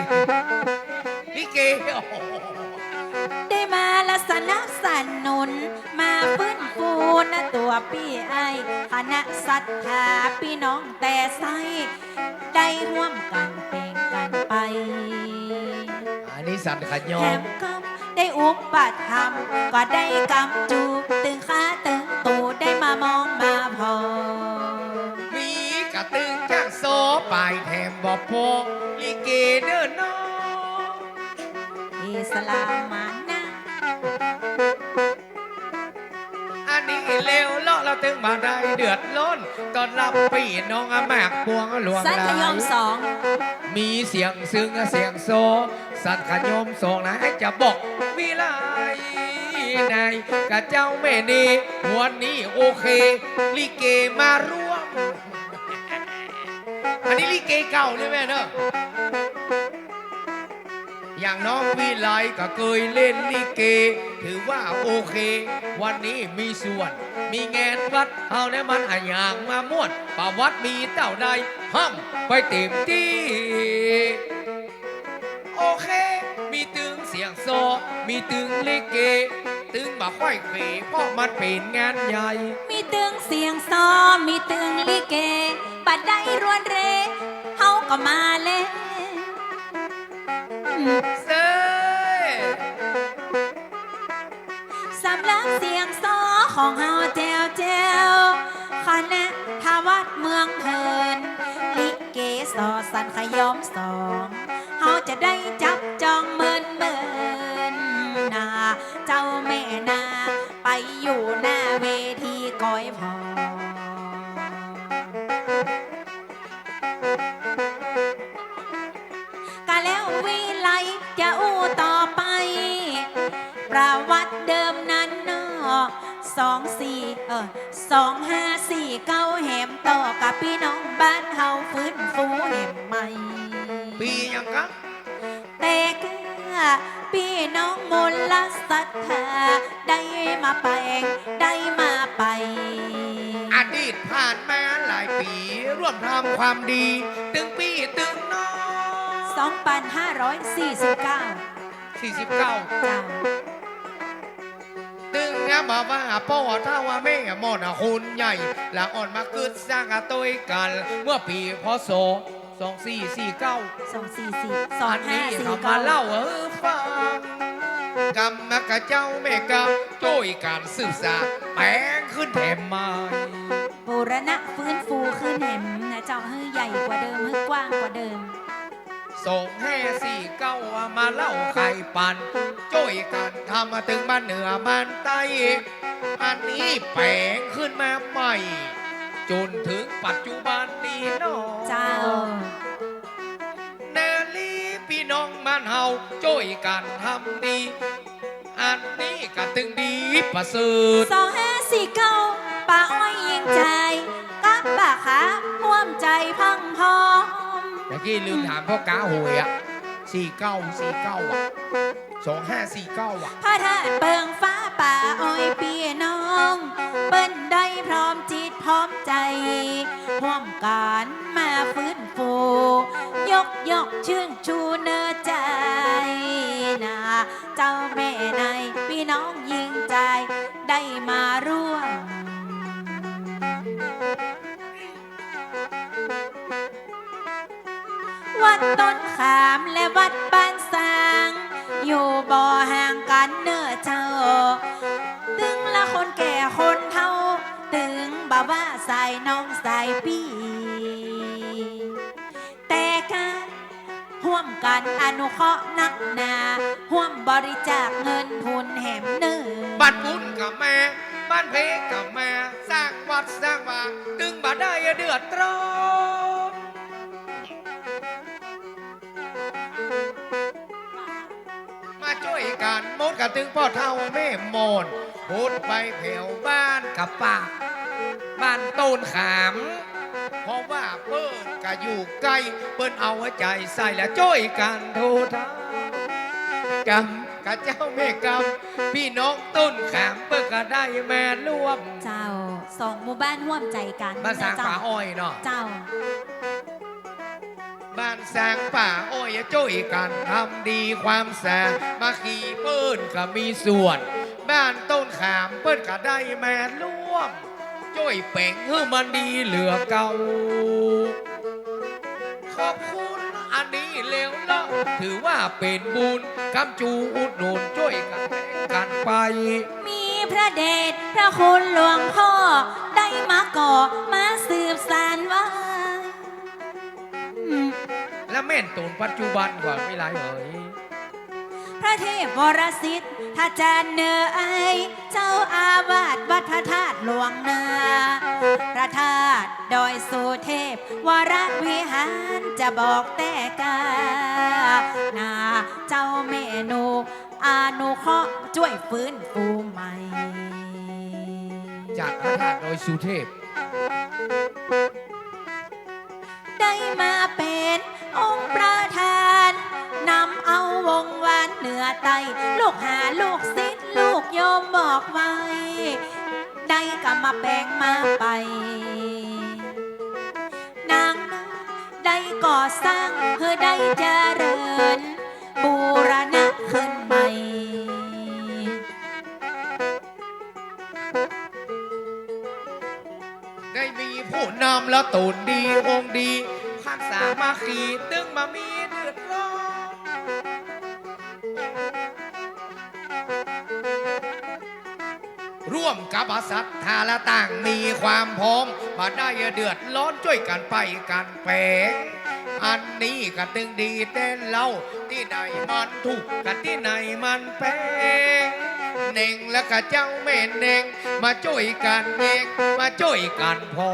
ลิเก ได้มาละสนับสนุน มาฟื้นฟูนะตั๋วปี้อ้าย คณะศรัทธาปี้น้องแต่ไส้ ได้ฮ่วมกั๋นเป๋งกั๋นไป อันนี้สันขะยอม แถมกำได้อุปถัมภ์ ก็ได้กำจู ตึงข้าตึงตูได้มามองมาผ่อ มีกะตึงจักซอปายแถมบ่ปอ ลิเกเน่อน้อ อิสลามมานะ อันนี้แล้วเลาะ เฮาตึงบ่ได้เดือดร้อน ต้อนฮับปี้น้องอะมากปวงหลวงหลาย สันขะยอมสอง มีเสียงซึ่งเสียงซอ สันขะยอมสองนะ จะบอกวิไลนายกะเจ้าแม่นี่ วันนี้โอเค ลิเกมาร่วม อันนี้ลิเกเก่าเลยแม่เนาะ อย่างน้องวิไลก็เกยเล่นลิเก ถือว่าโอเค วันนี้มีส่วน มีงานวัด เฮาเนี่ยมันอะหยังมาม่วน ประวัติมีเต้าใด ฮ่ำไปเต็มตี้ โอเค มีตึงเสียงซอ มีตึงลิเก ตึงบ่ค่อยเขว เพราะมันเป๋นงานใหญ่ มีตึงเสียงซอ มีตึงลิเก บ่ได้รวนเร เฮาก็มาแล้ว เซ่ สำหรับเสียงซอของเฮาแจ๋วแจ๋ว คณะทาวัดเมืองเถิน ลิเกซอสันขะยอมสอง เฮาจะได้จับจองเมินเมิน นะเจ้าแม่นา ไปอยู่หน้าเวทีก้อยผ่อ กะแล้ววิไลจะอู้ต่อไป ประวัติเดิมนั้นเนาะ สองสี่ เออ สองห้าสี่เก้า แหมต่อกับปี้น้องบ้านเฮาฟื้นฟูแหมใหม่ ปี๋หยังกะ แต่ก็ปี้น้องมลศรัทธา ได้มาแป๋ง ได้มาไป อดีตผ่านมาหลายปี๋ ร่วมทำความดี ตึงปี้ตึงน้อง สองปันห้าร้อยสี่สิบเก้า สี่สิบเก้า เจ้า ตึงนะมาว่าป้อเฒ่าว่าแม่หมอนะคนใหญ่ ละอ่อนมากึ๊ดสร้างอะตวยกั๋น เมื่อปี๋ พ.ศ. สองสี่สี่เก้า สองสี่สี่ อันนี้ สองห้าสี่เก้า เขามาเล่าหื้อฟัง กำมะกะเจ้าแม่กำจ้วยกั๋นสืบสานแป๋งขึ้นแถมใหม่ บูรณะฟื้นฟูขึ้นแหมนะเจ้า หื้อใหญ่กว่าเดิม หื้อกว้างกว่าเดิม สองห้าสี่เก้า มาเล่าไขปัน จ้วยกั๋นทำมาตึงบ้านเหนือบ้านใต้ อันนี้แป๋งขึ้นมาใหม่ จ๋นเถิงปัจจุบันนี้เนาะ เจ้า นาลีปี้น้องบ้านเฮาจ้วยกั๋นทำดี อันนี้กะตึงดีประเสริฐ สองห้าสี่เก้า ป้าอ้อยยิ่งใจ๋ กับป้าขาวฮ่วมใจ๋พังพร้อม ตะกี้ลืมถามพ่อก๊าหวยอะ สี่เก้า สี่เก้า อะ สองห้าสี่เก้า อะ พระธาตุเปิงฟ้าป้าอ้อยปี้น้อง เปิ้นได้พร้อมจิตพร้อมใจ๋ ฮ่วมกั๋นมาฟื้นฟู ยกยอดชื่นชูเนอใจ๋นา เจ้าแม่ในปี้น้องญิงใจ๋ได้มาร่วม วัดต้นขามและวัดบ้านซาง อยู่บ่ห่างกั๋นเน่อเจ้า ตึงละคนแก่คนเฒ่า ตึงบ่ว่าสายน้องสายปี้ แต่การ่วมกั๋นอนุเคราะห์นักหนา ฮ่วมบริจาคเงินทุนแหมเน่อ บ้านปุ้นก็มา บ้านเพก็มา สร้างวัดสร้างวา ตึงบ่ได้เดือดร้อน มาจ้วยกั๋นหมด กระตึงป้อเฒ่าแม่หมอน หดไปแผวบ้านกะปาก บ้านต้นขาม เพราะว่าเปิ้นก็อยู่ใก้ เปิ้นเอาหัวใจ๋ใส่และจ้วยกั๋นโทเฒ่ากำ กะเจ้าแม่กำ ปี้น้องต้นขามเปิ้นก็ได้มาร่วม เจ้า สองหมู่บ้านฮ่วมใจ๋กั๋น บ้านซางป่าอ้อยเนาะ เจ้า บ้านซางป่าอ้อยจ้วยกั๋นทำดี ความสามัคคีเปิ้นก็มีส่วน บ้านต้นขามเปิ้นก็ได้มาร่วม จ้วยแป๋งหื้อมันดีเหลือเก่า ขอบคุณอันนี้แล้วเนาะ ถือว่าเป๋นบุญ กำจูอุดหนุนจ้วยกั๋นแป๋งกั๋นไป มีพระเดชพระคุณหลวงพ่อ ได้มาก่อมาสืบสานไว้ อืม และแม่นต๋นปัจจุบันกว่าไม่หลายเหย พระเทพวรสิทธาจารย์เน่อไอ้ เจ้าอาวาสวัดพระธาตุหลวงนา พระธาตุดอยสุเทพวรวิหาร จะบอกแต่กานา เจ้าแม่หนูอนุเคราะห์จ้วยฟื้นฟูใหม่ จากพระธาตุดอยสุเทพ ได้มาเป๋นองค์ประธาน นำเอาวงวานเหนือใต้ ลูกหาลูกศิษย์ลูกโยมบอกไว้ ได้กำมาแป๋งมาไป นางได้ก่อสร้างหื้อได้เจริญ บูรณะขึ้นใหม่ ได้มีผู้นำและต๋นดีองค์ดี ความสามัคคีตึงบ่มีเดือดร้อน ร่วมกับศรัทธาและต่างมีความพร้อม บ่ได้เดือดร้อนจ้วยกั๋นไปกั๋นแป๋ง อันนี้ก็ตึงดีแต๊เล่า ตี้ใดมันถูกก็ตี้ในมันแป๋ง เน่งและก็เจ้าแม่เน่ง มาจ้วยกั๋นเน่ง มาจ้วยกั๋นผ่อ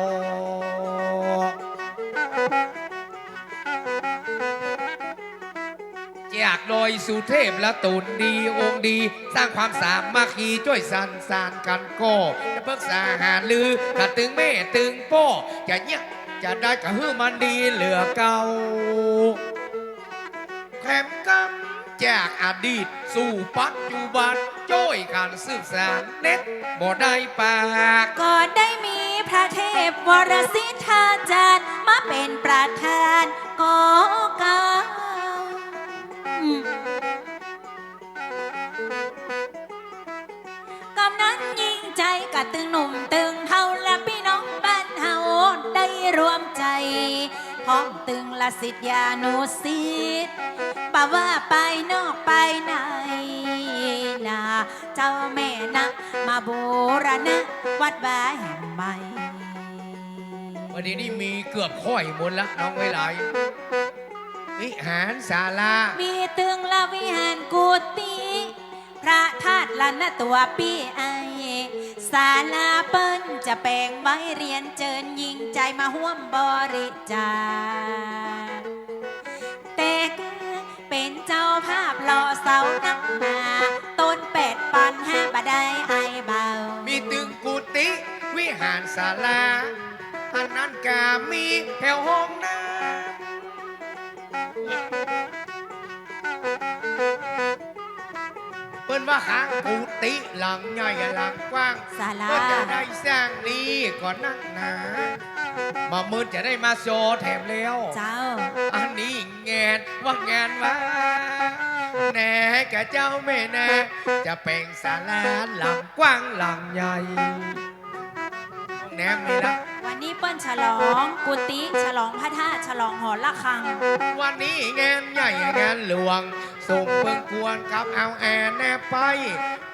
จากดอยสุเทพและต๋นดีองค์ดี สร้างความสามัคคีจ้วยสันสานกั๋นก่อ จะปรึกษาหารือกั๋นตึงแม่ตึงป้อ จะเยียะจะได้ก็หื้อมันดีเหลือเก่า แถมกำจากอดีตสู่ปัจจุบัน จ้วยกั๋นสืบสานเน็ดบ่ได้ปาก ก็ได้มีพระเทพวรสิทธาจารย์มาเป๋นประธานก่อเกล้า อืม กำนั้นยิ่งใจ๋กะตึงหนุ่มตึงเฒ่าและปี้น้องบ้านเฮาได้รวมใจ๋ พร้อมตึงละศิษยานุศิษย์ บ่ว่าปายนอกปายในนา เจ้าแม่นะ มาบูรณะวัดวาแห่งใหม่ วันนี้นี่มีเกือบค่อยหมดละน้องเอ๋ยหลาย วิหารศาลา มีตึงละวิหารกุฏิ พระธาตุละนะตั๋วปี้ไอ้ ศาลาเปิ้นจะแป๋งไว้เรียนเจิญยิ่งใจ๋มาฮ่วมบริจาค แต่กาเป๋นเจ้าภาพหล่อเสานักหนา ต้นแปดปันห้าบ่ได้ไอ้เบา มีตึงกุฏิวิหารศาลา อันนั้นกามีแถวห้องน้ำ เปิ้นว่าข้างกุฏิหลังใหญ่หลังกว้าง ศาลา ก็จะได้สร้างนี่ก่อนนักหนา บ่าเมินจะได้มาโชว์แถมแล้ว เจ้า อันนี้แงนว่าแงนว่า แหน่กะเจ้าแม่แหน่ จะแป๋งศาลาหลังกว้างหลังใหญ่ แหนมมีละ วันนี้เปิ้นฉลองกุฏิ ฉลองพระธาตุ ฉลองหอระฆัง วันนี้แงนใหญ่แงนหลวง สมเปิงควรกับเอาแอ่แหนไป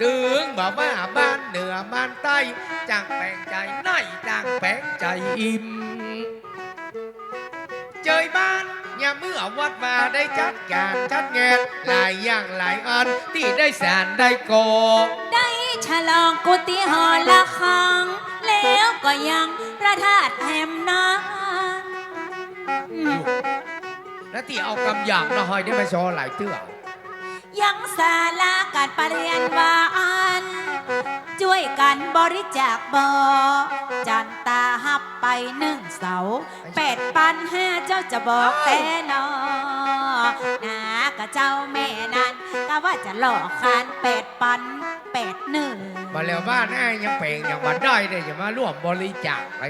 ตึงบ่าว่าบ้านเหนือบ้านใต้ จ้างแป๋งใจ๋ใน จ้างแป๋งใจ๋อิ่ม เจยบ้านยามเมื่อวัดวาได้จัดก๋านจัดงานหลายอย่างหลายอัน ตี้ได้สานได้ก่อ ได้ฉลองกุฏิหอระฆัง แล้วก็ยังพระธาตุแหมนั้น แล้วตี้เอากำหยาบนะ หอยได้มาโชว์หลายเตื้อ ยังศาลาก๋านประเรียนว่าอั้น จ้วยกั๋นบริจาคบ่ จันตาฮับไปหนึ่งเสา แปดปันห้า เจ้าจะบอกแต๊หนอ หน้ากะเจ้าแม่นั้น กะว่าจะหล่อขานแปดปันแปดหนึ่ง บ่าแล้วบ้านอ้ายยังแป๋งยังบ่ได้เลย จะมาร่วมบริจาคไป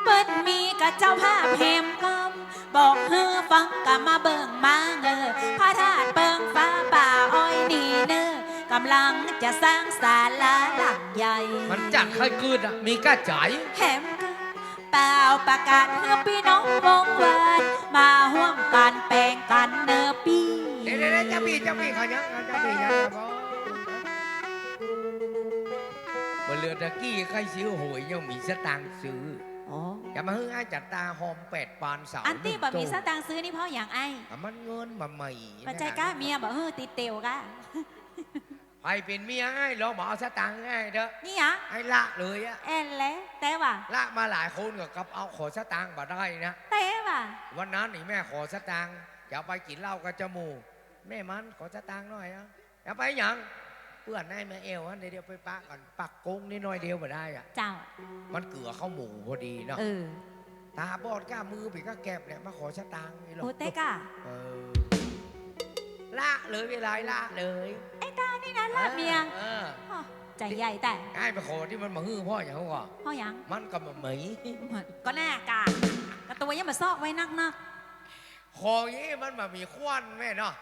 เปิ้นมีกะเจ้าภาพแหมกำ บอกหื้อฟังกะมาเบิ่งมาเงอ พระธาตุเปิงฟ้าป่าอ้อยนี่เน่อ ก่ำลังจะสร้างศาลาหลังใหญ่ มันจัดใค่กึ๊ดอะ มีก้าใจ๋ แหมกำเป่าประกาศหื้อปี้น้องวงวาน มาฮ่วมกั๋นแป๋งกั๋นเน่อปี้ เดี๋ยวๆๆ เจ้าปี้ เจ้าปี้ เขายัง เจ้าปี้ยัง บ่าเหลือตะกี้ใค่ซื้อหวยยังมีสตางค์ซื้อ อ๋อ จะมาหื้ออ้ายจันตาหอมแปดปันเสา อันตี้บ่มีสตางค์ซื้อนี่เพราะหยังอ้าย อ่ะ มันเงินบ่มี ปัจจัยก้าเมียบ่หื้อติดเตียวก้า ใผเป๋นเมียอ้ายลองบ่เอาสตางค์อ้ายเต๊อะ นี่หยัง อ้ายละเลยอะ แอ่นแล แต่ว่า ละมาหลายคนก็กับเอาขอสตางค์บ่ได้นะ แต่ว่า วันนั้นนี่แม่ขอสตางค์ จะเอาไปกิ๋นเหล้ากับเจ้าหมู่ แม่มันขอสตางค์หน่อยอะ เอาไปหยัง เปื้อนอ้ายมาแอ่วอันเดียวไปปะกั๋น ปักกงนี่หน่อยเดียวบ่ได้อะ เจ้า มันเกือข้าวหมูพอดีเนาะ เออ ต๋าบอดก้ามือปิดก้าแก็บเนี่ย มาขอสตางค์นี่หรอ โอ้ เต๊กอะ เออ ละเลยเวลาละเลย ไอ้ต๋านี่นะละเมีย เออ อ๋อ ใจ๋ใหญ่แต๊ อ้ายไปขอตี้มันบ่หื้อเพราะหยังก่อ เพราะหยัง มันก็บ่มี ก็แน่กะ กะตั๋วยังบ่เซาะไว้นักๆ ของอี้มันบ่มีควันแม่เนาะ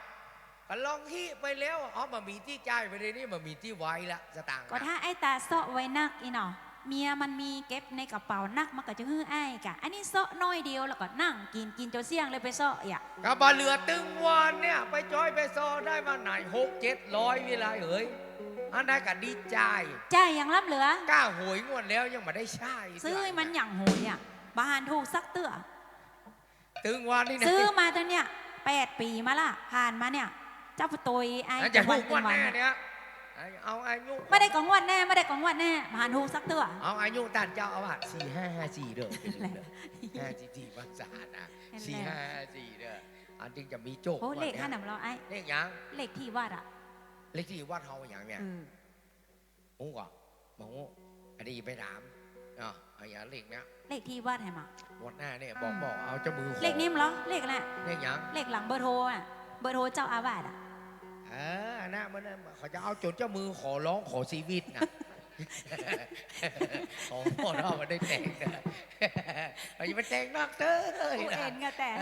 ก็ลองฮิไปแล้ว เอาบ่มีตี้จ่ายไปเลยนี่ บ่มีตี้ไว้ละ สตางค์ ก็ถ้าไอ้ต๋าเซาะไว้นักอี้เนาะ เมียมันมีเก็บในกระเป๋านัก มันก็จะหื้ออ้ายกะ อันนี้เซาะหน้อยเดียวแล้วก็นั่งกิ๋น กิ๋นจ๋นเสี้ยงเลยไปเซาะอ่ะ ก็บ่เหลือตึงวันเนี่ย ไปจ้อยไปซอได้มาไหน หกเจ็ดร้อย วิไลเอ๋ย อันนั้นก็ดีจ่าย จ่ายอย่างล้ำเหลือ ก้าหวยงวดแล้วยังบ่ได้ใช้ ซื้อมันอย่างหวยอ่ะ บ่หันถูกสักเตื้อ ตึงวันนี้นะ ซื้อมาจนเนี่ย แปดปี๋มาละ ผ่านมาเนี่ย เจ้าปุโตยไอ้ แล้วจะถูกงวดแน่เนี่ย เอาอายุ บ่ได้ก็งวดแน่ บ่ได้ก็งวดแน่ บ่หันถูกสักเตื้อ เอาอายุต้านเจ้าอาวาส สี่ห้าห้าสี่ เด้อ ห้าสิบสี่พรรษานะ นั่นแหละ สี่ห้าห้าสี่ เด้อ อันจึงจะมีโจค โอ้ เลขหั้นน่ะ บ่ลอไอ้ เลขหยัง เลขตี้วัดอะ เลขตี้วัดเฮาหยังเนี่ย เออ ฮู้ก่อ บ่ฮู้ อันนี้ไปถาม เนาะ เอาอย่างเลขเนี้ย เลขตี้วัดหั้นบ่ งวดหน้าเนี่ย บอก บอก เอาเจ้ามือขอ เลขนี้บ่ลอ เลขอะไร เลขหยัง เลขหลังเบอร์โทรอะ เบอร์โทรเจ้าอาวาสอะ เออ อันนั้นมัน เขาจะเอาจ๋นเจ้ามือขอร้องขอชีวิตนะ ขอพ่อเรามาได้แต่งนะ เอาอย่าไปแต่งนอกเต้อ อู้เอ็นก็แต่ง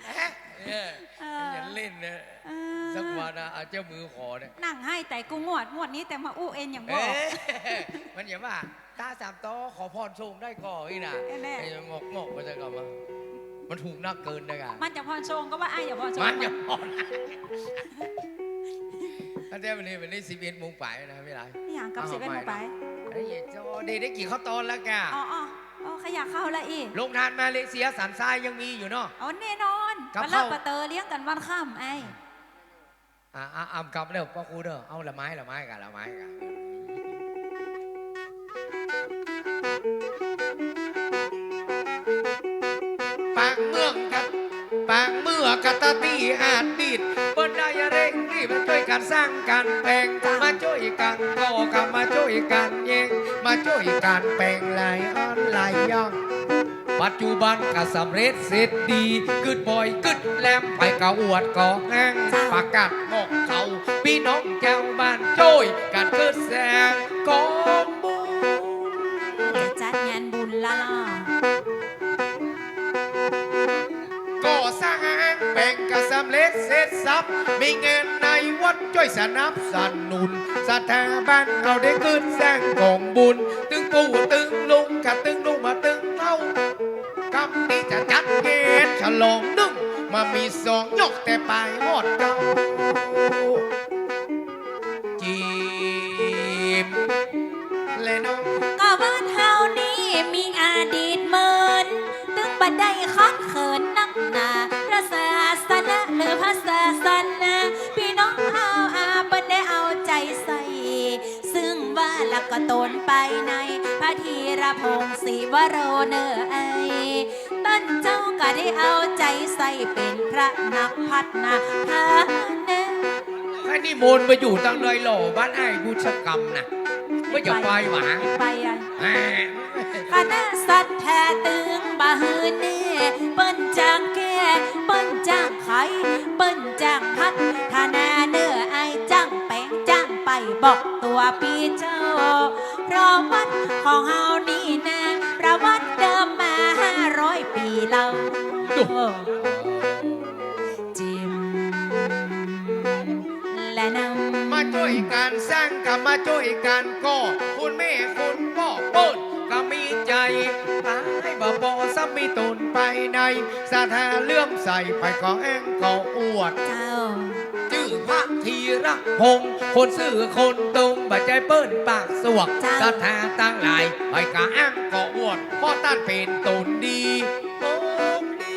เออ เออ อย่าเล่นนะ เออ สักวันนะ เอาเจ้ามือขอเนี่ย นั่งไห้แต่กู้งวด งวดนี้แต่มาอู้เอ็นอย่างบ่ เอ๊ะ มันอย่าว่า ต๋าสามต๋อขอผ่อนส่งได้ก่ออี้นะ แน่ๆ ไอ้งอกๆ มันจะกลับมา มันถูกนักเกินนะกะ มันจะผ่อนส่งก็ว่าอ้ายอย่าผ่อนส่ง มันอย่าผ่อน อันเนี้ยวันนี้ วันนี้สิบเอ็ดโมงไปนะ ไม่ไร อย่างกับ เอา สิบเอ็ดโมงไป เอาใหม่นะ ไอ้เจ้า เดี๋ยวได้กิ๋นข้าวตอนแล้วกะ อ๋อ อ๋อ อ๋อ ขยะเข้าละอี้ โรงทานมาเลเซียสันทรายยังมีอยู่เนาะ อ๋อ แน่นอน กับ วันละ ข้าว ปะเตอเลี้ยงกั๋นวันค่ำไอ้ อ่า อ่า อ่ำกลับเด้อ ป้อครูเด้อ เอาละไม้ ละไม้กะ ละไม้กะ ปางเมืองกะ ปางเมืองกะตะตี้อาทิตย์ เปิ้นได้เร่งรีบมาจ้วยกั๋นสร้างกั๋นแป๋ง มาจ้วยกั๋นก่อ กะมาจ้วยกั๋นแยง มาจ้วยกั๋นแป๋งหลายอ่อนหลายหย่อง ปัจจุบันก็สำเร็จเสร็จดี กึ๊ดบ่อยกึ๊ดแหลม ไปก็อวดก็แอ้ง ประกาศบอกเขา ปี้น้องจาวบ้านจ้วยกั๋นกึ๊ดแสงกองบุญ ละล่ะ ก่อสร้างแปลงก็สำเร็จเสร็จสรรพ มีงานในวัดจ้วยสนับสนุน ศรัทธาบ้านเฮาได้ขึ้นสร้างก๋องบุญ ตึงปู่ตึงลุงกะตึงลุงมาตึงเต้า กำนี้จะจัดงานฉลองนึ่ง มามีสองยกแต่ปายฮอดเก้า จีบ และน้อง กะวัดเฮานี้มีอดีตเมิน ตึงบ่ได้ขัดเขินนักหนา พระศาสนาหรือพระศาสนา ปี้น้องเฮาอาเปิ้นได้เอาใจ๋ใส่ ซึ่งว่าละก็ต๋นไปใน พระธีรพงศ์ศิวโรเนอไอ ต้านเจ้าก็ได้เอาใจ๋ใส่เป๋นพระนักพัฒนาพาเนอ ใค่นิมนต์มาอยู่ตังเลยหล่อบ้านอ้ายบุญสกรรมนะ บ่จะไปหวา ไปอะ แหม คณะศรัทธาตึงบ่หื้อแน่ เปิ้นจ้างแก้ เปิ้นจ้างไข เปิ้นจ้างพัฒนาเนอไอ จ้างแป๋งจ้างไปบอกตั๋วปี้เจ้า เพราะวัดของเฮานี้นะ ประวัติเดิมมาห้าร้อยปี๋แล้ว ดู จิม และนำ มาจ้วยกั๋นสร้างกะมาจ้วยกั๋นก่อ คุณแม่คุณป้อเปิ้นก็มีใจ๋ ต๋ายบ่ปอซ้ำมีต๋นไปใน ศรัทธาเลื่อมใสไปก็แอ้งก็อวด เจ้า จื้อพระธีรพงศ์ คนซื่อคนตรง บ่ใจ้เปิ้นปากสวก เจ้า ศรัทธาตังหลาย ไปก็แอ้งก็อวด เพราะต้านเป๋นต๋นดี องค์ดี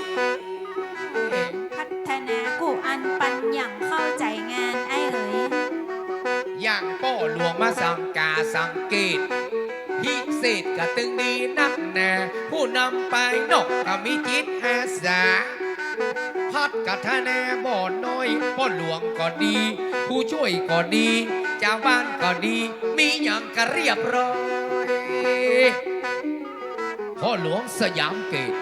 พัฒนากู้อันปันอย่างเข้าใจ๋งานอ้ายเอ๋ย อย่างป้อหลวงมาสังกาสังเกต พิเศษกะตึงดีนักหนา ผู้นำปายนอกก็มีจิตอาสา พัฒนาบ่น้อย ป้อหลวงก็ดี ผู้จ้วยก็ดี จาวบ้านก็ดี มีหยังกะเรียบร้อย ป้อหลวงสยามเกต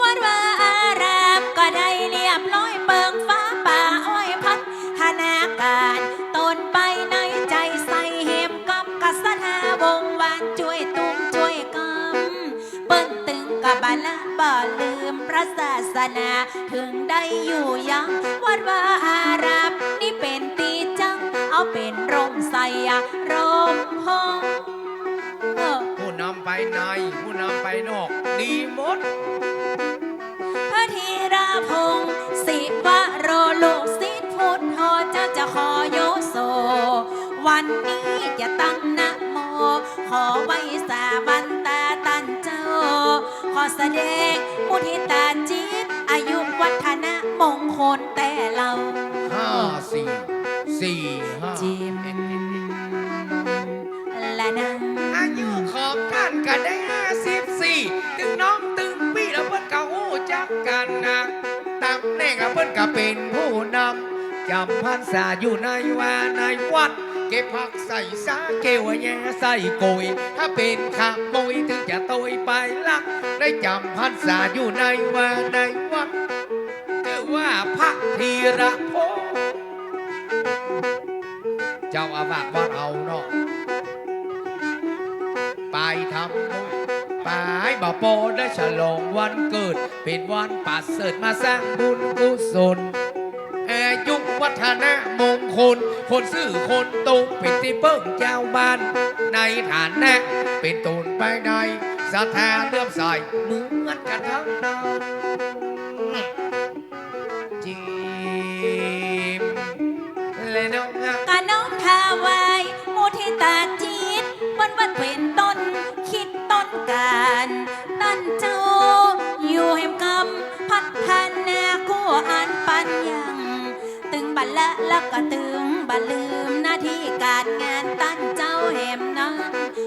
วัดวาอารามก็ได้เรียบร้อย เปิงฟ้าป่าอ้อยพัฒนาก๋าน ต๋นไปในใจ๋ใส่แหมกำ กะศรัทธาวงวานจ้วยตุ้มจ้วยกำ เปิ้นตึงกะบ่ละบ่ลืมพระศาสนา เถิงได้อยู่ยัง วัดวาอารามนี้เป๋นตี้จั่ง เอาเป๋นร่มใส่อะร่มโพธิ์ เออ ผู้นำไปใน ผู้นำไปนอก ดีหมด พระธีรพงศ์ศิวโร ลูกศิษย์พุทโธ เจ้าจะขอโยโส วันนี้จะตั้งนะโม ขอไหว้สาวันตาต้านเจ้า ขอแสดงมุทิตาจิต อายุวัฒนะมงคลแต๊เล่า ห้า สี่ สี่ ห้า จิม และนาง อายุของต้านก็ได้ห้าสิบสี่ ตึงน้องตึงปี้แล้วเปิ้นก็ฮู้จักกั๋นนะ ต๋ำแหน่งอะเปิ้นก็เป๋นผู้นำ จ๋ำพรรษาอยู่ในวาในวัด เก็บผักใส่ซ้า เก็บหญ้าใส่โกย ถ้าเป๋นขโมยตึงจะตวยไปลัก ได้จ๋ำพรรษาอยู่ในวาในวัด ถือว่าพระธีรพงศ์ เจ้าอาวาสวัดเฮาเนาะ ไปทำบุญ ไปบ่ปอได้ฉลองวันเกิด เป๋นวันประเสริฐมาสร้างบุญกุศล อายุวัฒนะมงคล คนซื่อคนตรง เป๋นตี้เปิ้งจาวบ้าน ในฐานะเป๋นต๋นไปใน ศรัทธาเลื่อมใสเหมือนกั๋นตังนั้น จิม และน้องอะ กะน้อมถวายมุทิตาจิต เปิ้นว่าเป๋นต้นคิดต้นก๋าน ต้านเจ้าอยู่แหมกำ พัฒนากู้อันปันยัง ตึงบ่ละแล้วก็ตึงบ่ลืม หน้าตี้ก๋านงานต้านเจ้าแหมนั้น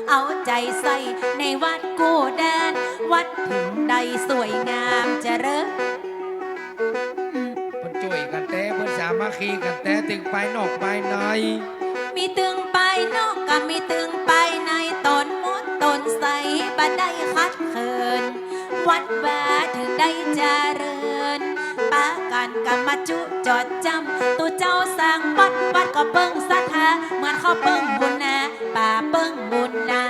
เอาใจ๋ใส่ในวัดกู้ด้าน วัดเถิงได้สวยงามเจริญ เปิ้นจ้วยกั๋นแต๊ เปิ้นสามัคคีกั๋นแต๊ ตึงปายนอกปายใน มีตึงปายนอกกะมีตึงปายใน ต๋นมนต์ต๋นใสบ่ได้ขัดเขิน วัดวาเถิงได้เจริญ ปากั๋นกะมาจุจดจ๋ำ ตุ๊เจ้าสร้างวัด วัดก็เปิ้งศรัทธา เหมือนข้าวเปิ้งบุญนา ป๋าเปิ้งบุญนา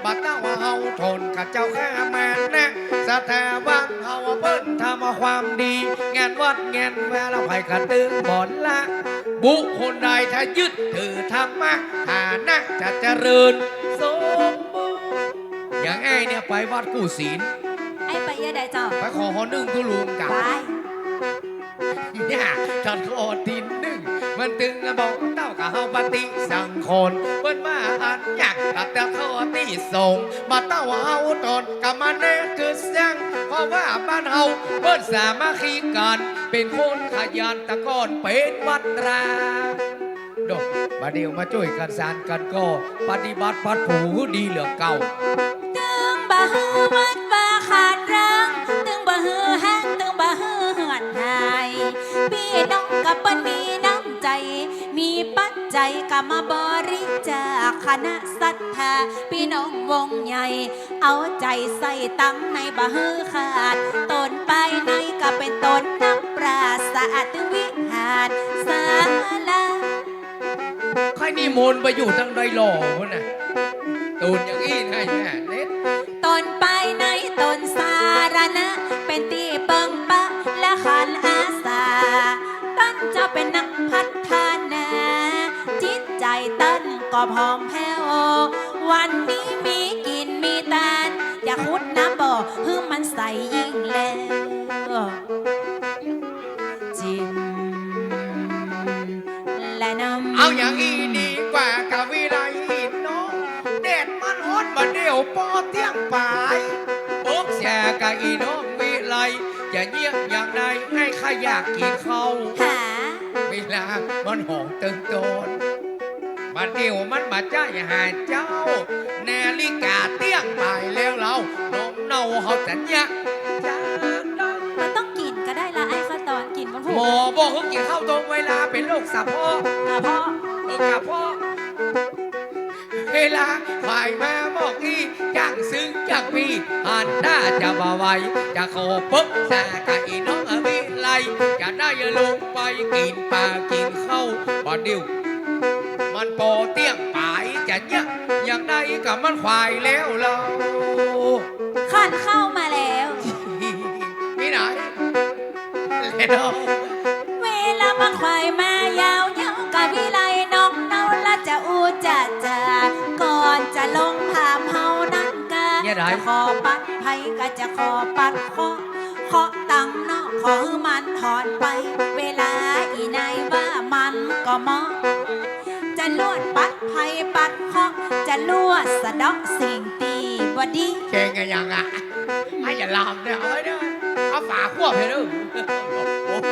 บ่าเต้าเฮาตนข้าเจ้าข้ามานะ สถาบันเฮาเปิ้นทำความดี งานวัดงานวาละไผก็ตึงบ่ละ บุคคลใดถ้ายึดถือธรรมะ ฐานะจะเจริญสมบูรณ์ อย่างไอ้เนี่ยไปวัดกู้ศีล ไอ้ไปเยียะใดเจ้า ไปขอหอนึ่งตุ๊ลุงกะ ไป เนี่ย ตัดข้อตี้นึ่ง มันตึงละบ่าเต้าก็เฮาปฏิสังขรณ์ เปิ้นว่าอันยาก ตัดแต่ข้อตี้สอง บ่าเต้าเฮาตนก็มาแนะคือเสี้ยง เพราะว่าบ้านเฮาเปิ้นสามัคคีกั๋น เป๋นคนขยันแต่ก่อนเป๋นวัดร้าง ดอก บ่าเดี่ยวมาจ้วยกั๋นสานกั๋นก็ปฏิบัติพัดผูหื้อดีเหลือเก่า ตึงบ่หื้อวัดวาขาดร้าง ตึงบ่หื้อฮ้าง ตึงบ่หื้อเหือดหาย ปี้น้องก็เปิ้นมีน้ำใจ๋ มีปัจจัยก็มาบริจาค คณะศรัทธา ปี้น้องวงใหญ่ เอาใจ๋ใส่ตังค์ในบ่หื้อขาด ต๋นปายในก็เป๋นต๋นนักปราชญ์ สะอาดตึงวิหารศาลา ใค่นิมนต์ไปอยู่ตังในหล่อพุ้นน่ะ ต๋นอย่างอี้นะ แหม เน็ต ต๋นปายในต๋นสารณะ เป๋นตี้เปิงปะและขันอาสา ต้านเจ้าเป๋นนักพัฒนา จิตใจ๋ต้านก็ผ่องแผ้ว วันนี้มีกิ๋นมีตาน จะขุดน้ำบ่อหื้อมันใสยิ่งแล้ว จิ๋มและน้ำ เอาอย่างอี้ดีกว่าก้าวิไลน้อง แดดมันฮ้อนบ่าเดี่ยวปอเตี้ยงป๋าย ปรึกษาก้าอี้น้องวิไล จะเยียะอย่างใด ไอ้ข้าอยากกิ๋นข้าว หา เวลามันห้องเติงตอน บ่าเดี่ยวมันบ่าใจ้หาเจ๊า นาฬิกาเตี้ยงป๋ายแล้วเล่า น้องเน่าเฮาจะเยียะ บ่ต้องกิ๋นก็ได้ละ ไอ้ข้าวตอนกิ๋นบ่ฮู้ หมอบอกหื้อกิ๋นข้าวตรงเวลา เป๋นโรคสะเพาะ กระเพาะ เออ กระเพาะ เวลาผ่ายมาบอกอี้ จ้างซึ่งจ้างปี้ หันหน้าจะบ่ไหว จะขอปรึกษาก้าอี้น้องวิไล จะได้ลงไปกิ๋นป๋ากิ๋นข้าว บ่าเดี่ยว มันปอเตี้ยงป๋ายจะเยียะอย่างใดก้ามันขวายแล้วเล่า ขันข้าวมาแล้ว มีไหน แล้ว เวลามันขวายมายาวเย้า ก้าวิไลน้องเน่าละจะอู้จะจ๋า ก่อนจะลงถามเฮานั้นก้า เนี่ยไหน จะขอปัดภัยก้าจะขอปัดเคราะห์ เคราะห์ตังนอกขอหื้อมันถอนไป เวลาอี่นายว่ามันก็เหมาะ จะลวดปัดภัยปัดเคราะห์ จะลวดสะเดาะสิ่งตี้บ่ดี เก่งอะยังอะ ไอ้อย่าลามเนี่ย เอาไว้เนี่ย เอาฝาควบให้ดู โอ้โห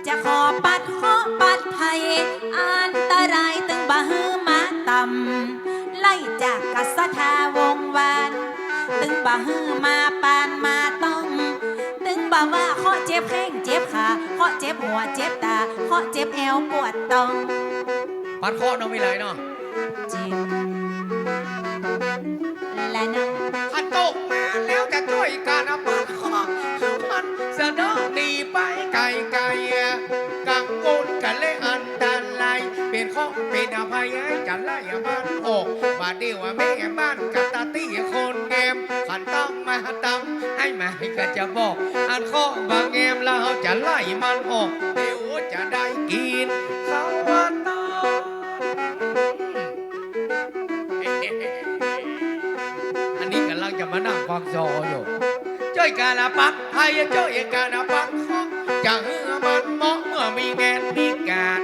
จะขอปัดเคราะห์ปัดภัย อันตรายตึงบ่หื้อมาต่ำ ไล่จากกัสถาวงศ์วาน ตึงบ่หื้อมาปานมาต้อง ตึงบ่ว่าเคราะห์เจ็บแข้งเจ็บขา เคราะห์เจ็บหัวเจ็บต๋า เคราะห์เจ็บแอวปวดต๊อง ปัดเคราะห์เนาะ มีหลายเนาะ จิ๋มและนะ ถ้าตกมาแล้วจะจ้วยกั๋นปัดเคราะห์ หื้อมันสะเดาะหนีไปไก๋ๆ กังวลกั๋นและอันตราย เป๋นเคราะห์เป๋นภัย จะไล่มันออก บ่าเดี่ยวแม่บ้านกับตาตี้คนแงม ขันต้องมาตำ ไอ้หมายก็จะบอก อันเคราะห์บ่าแงม แล้วเฮาจะไล่มันออก เดี๋ยวจะได้กิ๋นข้าวตอน อันนี้ก่ำลังจะมานั่งฟังซออยู่ จ้วยกั๋นปัดภัย จ้วยกั๋นปัดเคราะห์ จะหื้อมันเหมาะเมื่อมีงานมีก๋าน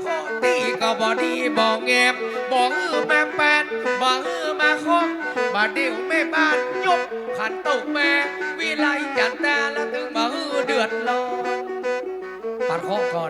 เคราะห์ตี้ก็บ่ดีบ่แงม บ่หื้อมาปาน บ่หื้อมาเคราะห์ บ่าเดี่ยวแม่บ้านยก